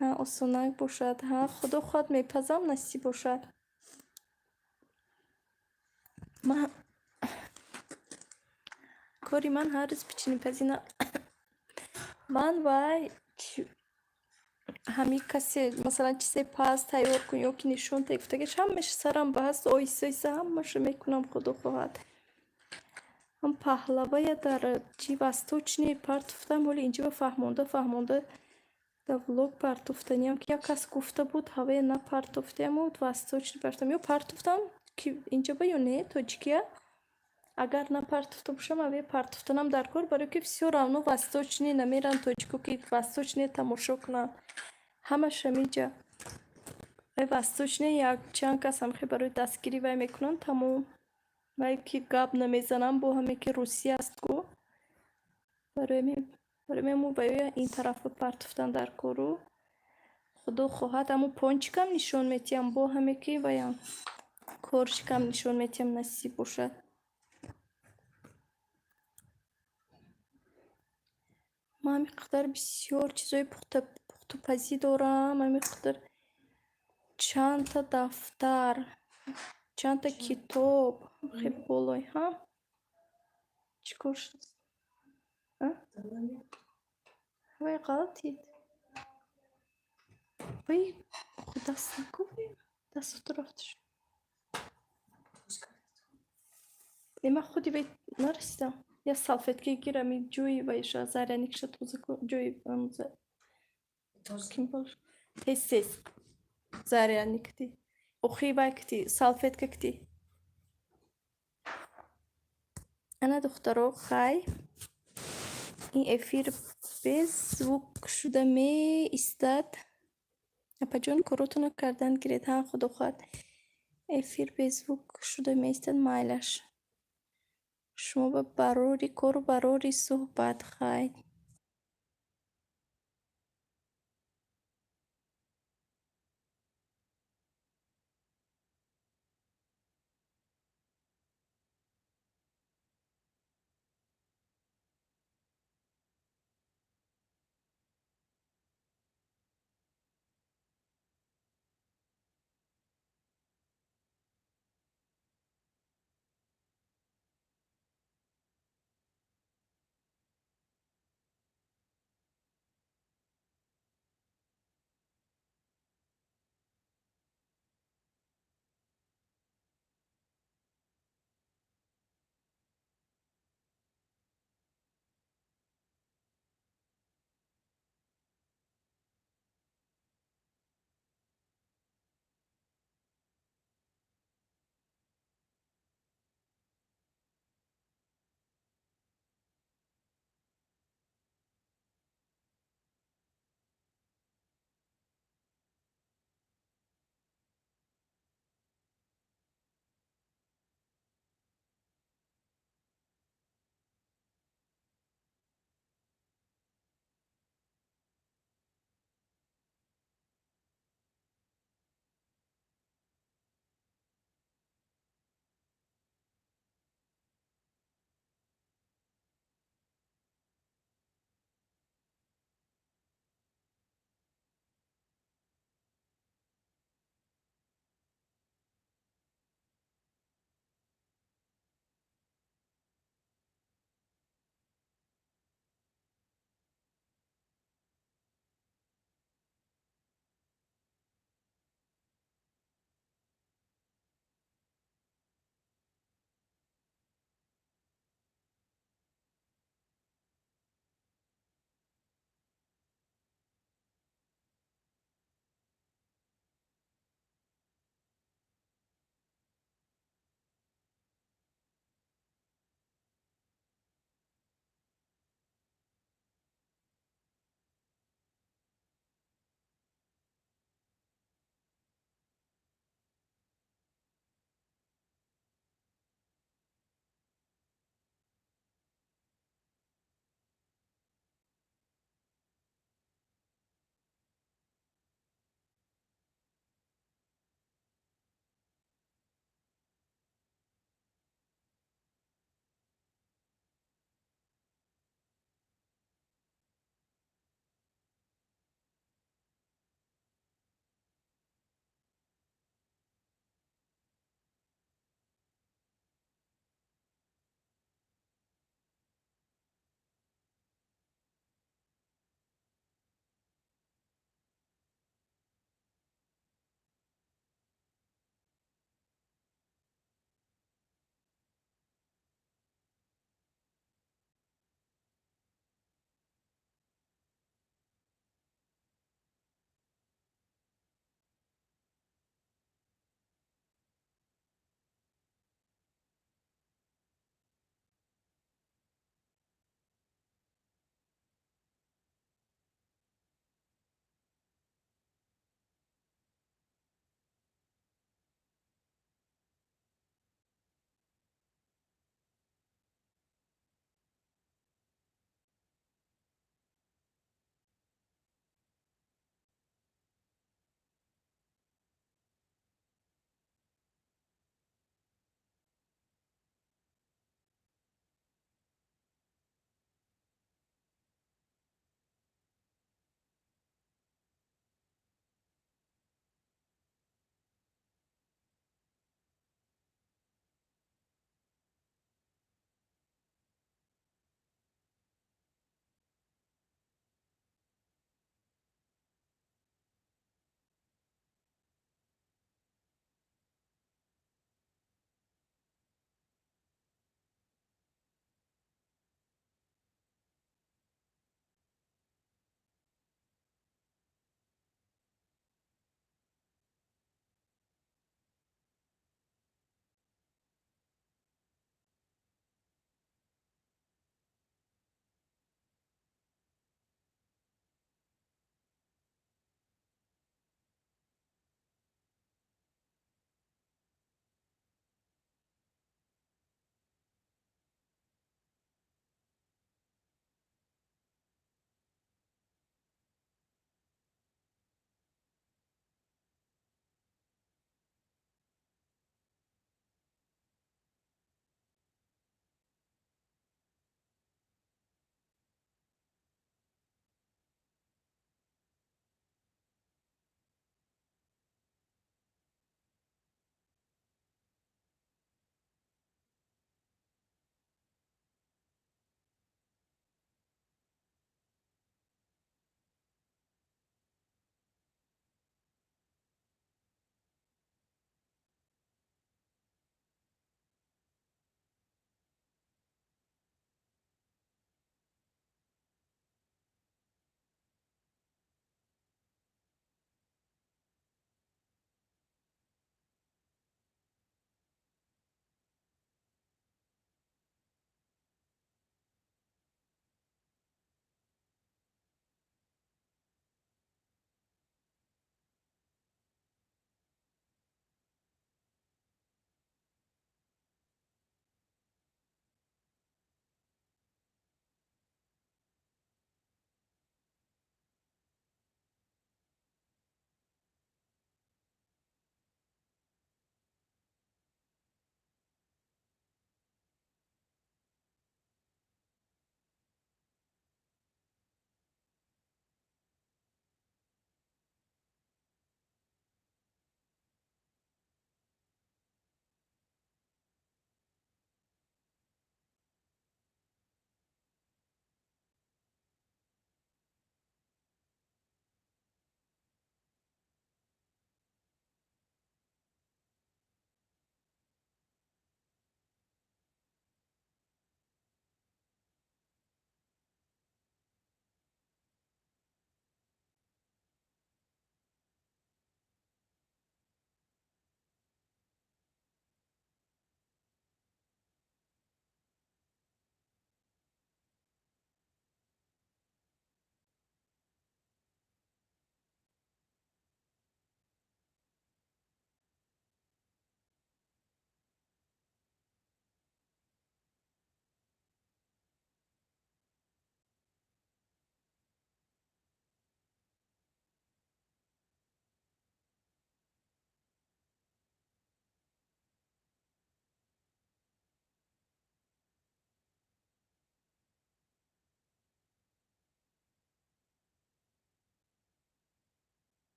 Ҳа, осонак бошад. Ҳа, худо хоҳад, мепазам, насиб бошад. Ман кори ман ҳар рӯз печенипазӣ на. Ман вай ҳами касе, масалан, чизе паз тайёр кун ё ки нишон та гуфтагиш, ҳамааш сарам ба ҳаст, оҳиста оҳиста ҳамаашро мекунам, худо хоҳад. Ҳам паҳлавая дар чи восточный партофтам, ҳоли инҷо фаҳмонда фаҳмонда дар влог партофтаниам, ки як кас гуфта буд, ҳавая напартофтиаму восточный партофтам. Ё партофтам ки инҷоба ё не, тоҷикия? Агар напартофта бошам, ҳавая партофтанам дар кор, барои ки всё равно восточный намеранд тоҷико, ки восточный тамошо кунанд. Ҳамаш ҳамиҷа. Вай восточный якчанд кас ҳамхе барои дастгирӣ вай мекунанд, тамом. Вай ки гап намезанам, бо ҳаме ки русия аст ку. Барои ҳамин вая ин тарафа партофтан дар кору. Худо хоҳад, ҳамун пончикам нишон метиҳам, бо ҳаме ки ваям коржикам нишон метиҳам, насиб бошад. Ман ҳамин қадар бисёр чизҳои пухта Пухтупазӣ дорам, ҳамин қадар чандта дафтар, чандта китоб. Хеле болой, ҳа? Чӣ кор шуд? Вай ғалтид. Вай даст накӯ, дастото рафта шуд. Не, ман худи вай нарасидам. Я салфетка гирам, ҷои вайша, зарядникша тоза кун, ҷои тез, тез зарядник кити. Охи вай кити, салфетка кити. Ана, духтаро, хай. Ин эфир без звук шуда меистад. Апаҷон, коротонро кардан гиред, ҳа, худо хоҳад. Эфир без звук шуда меистад, майлаш. Шумо ба барори кору барори суҳбат, хайр.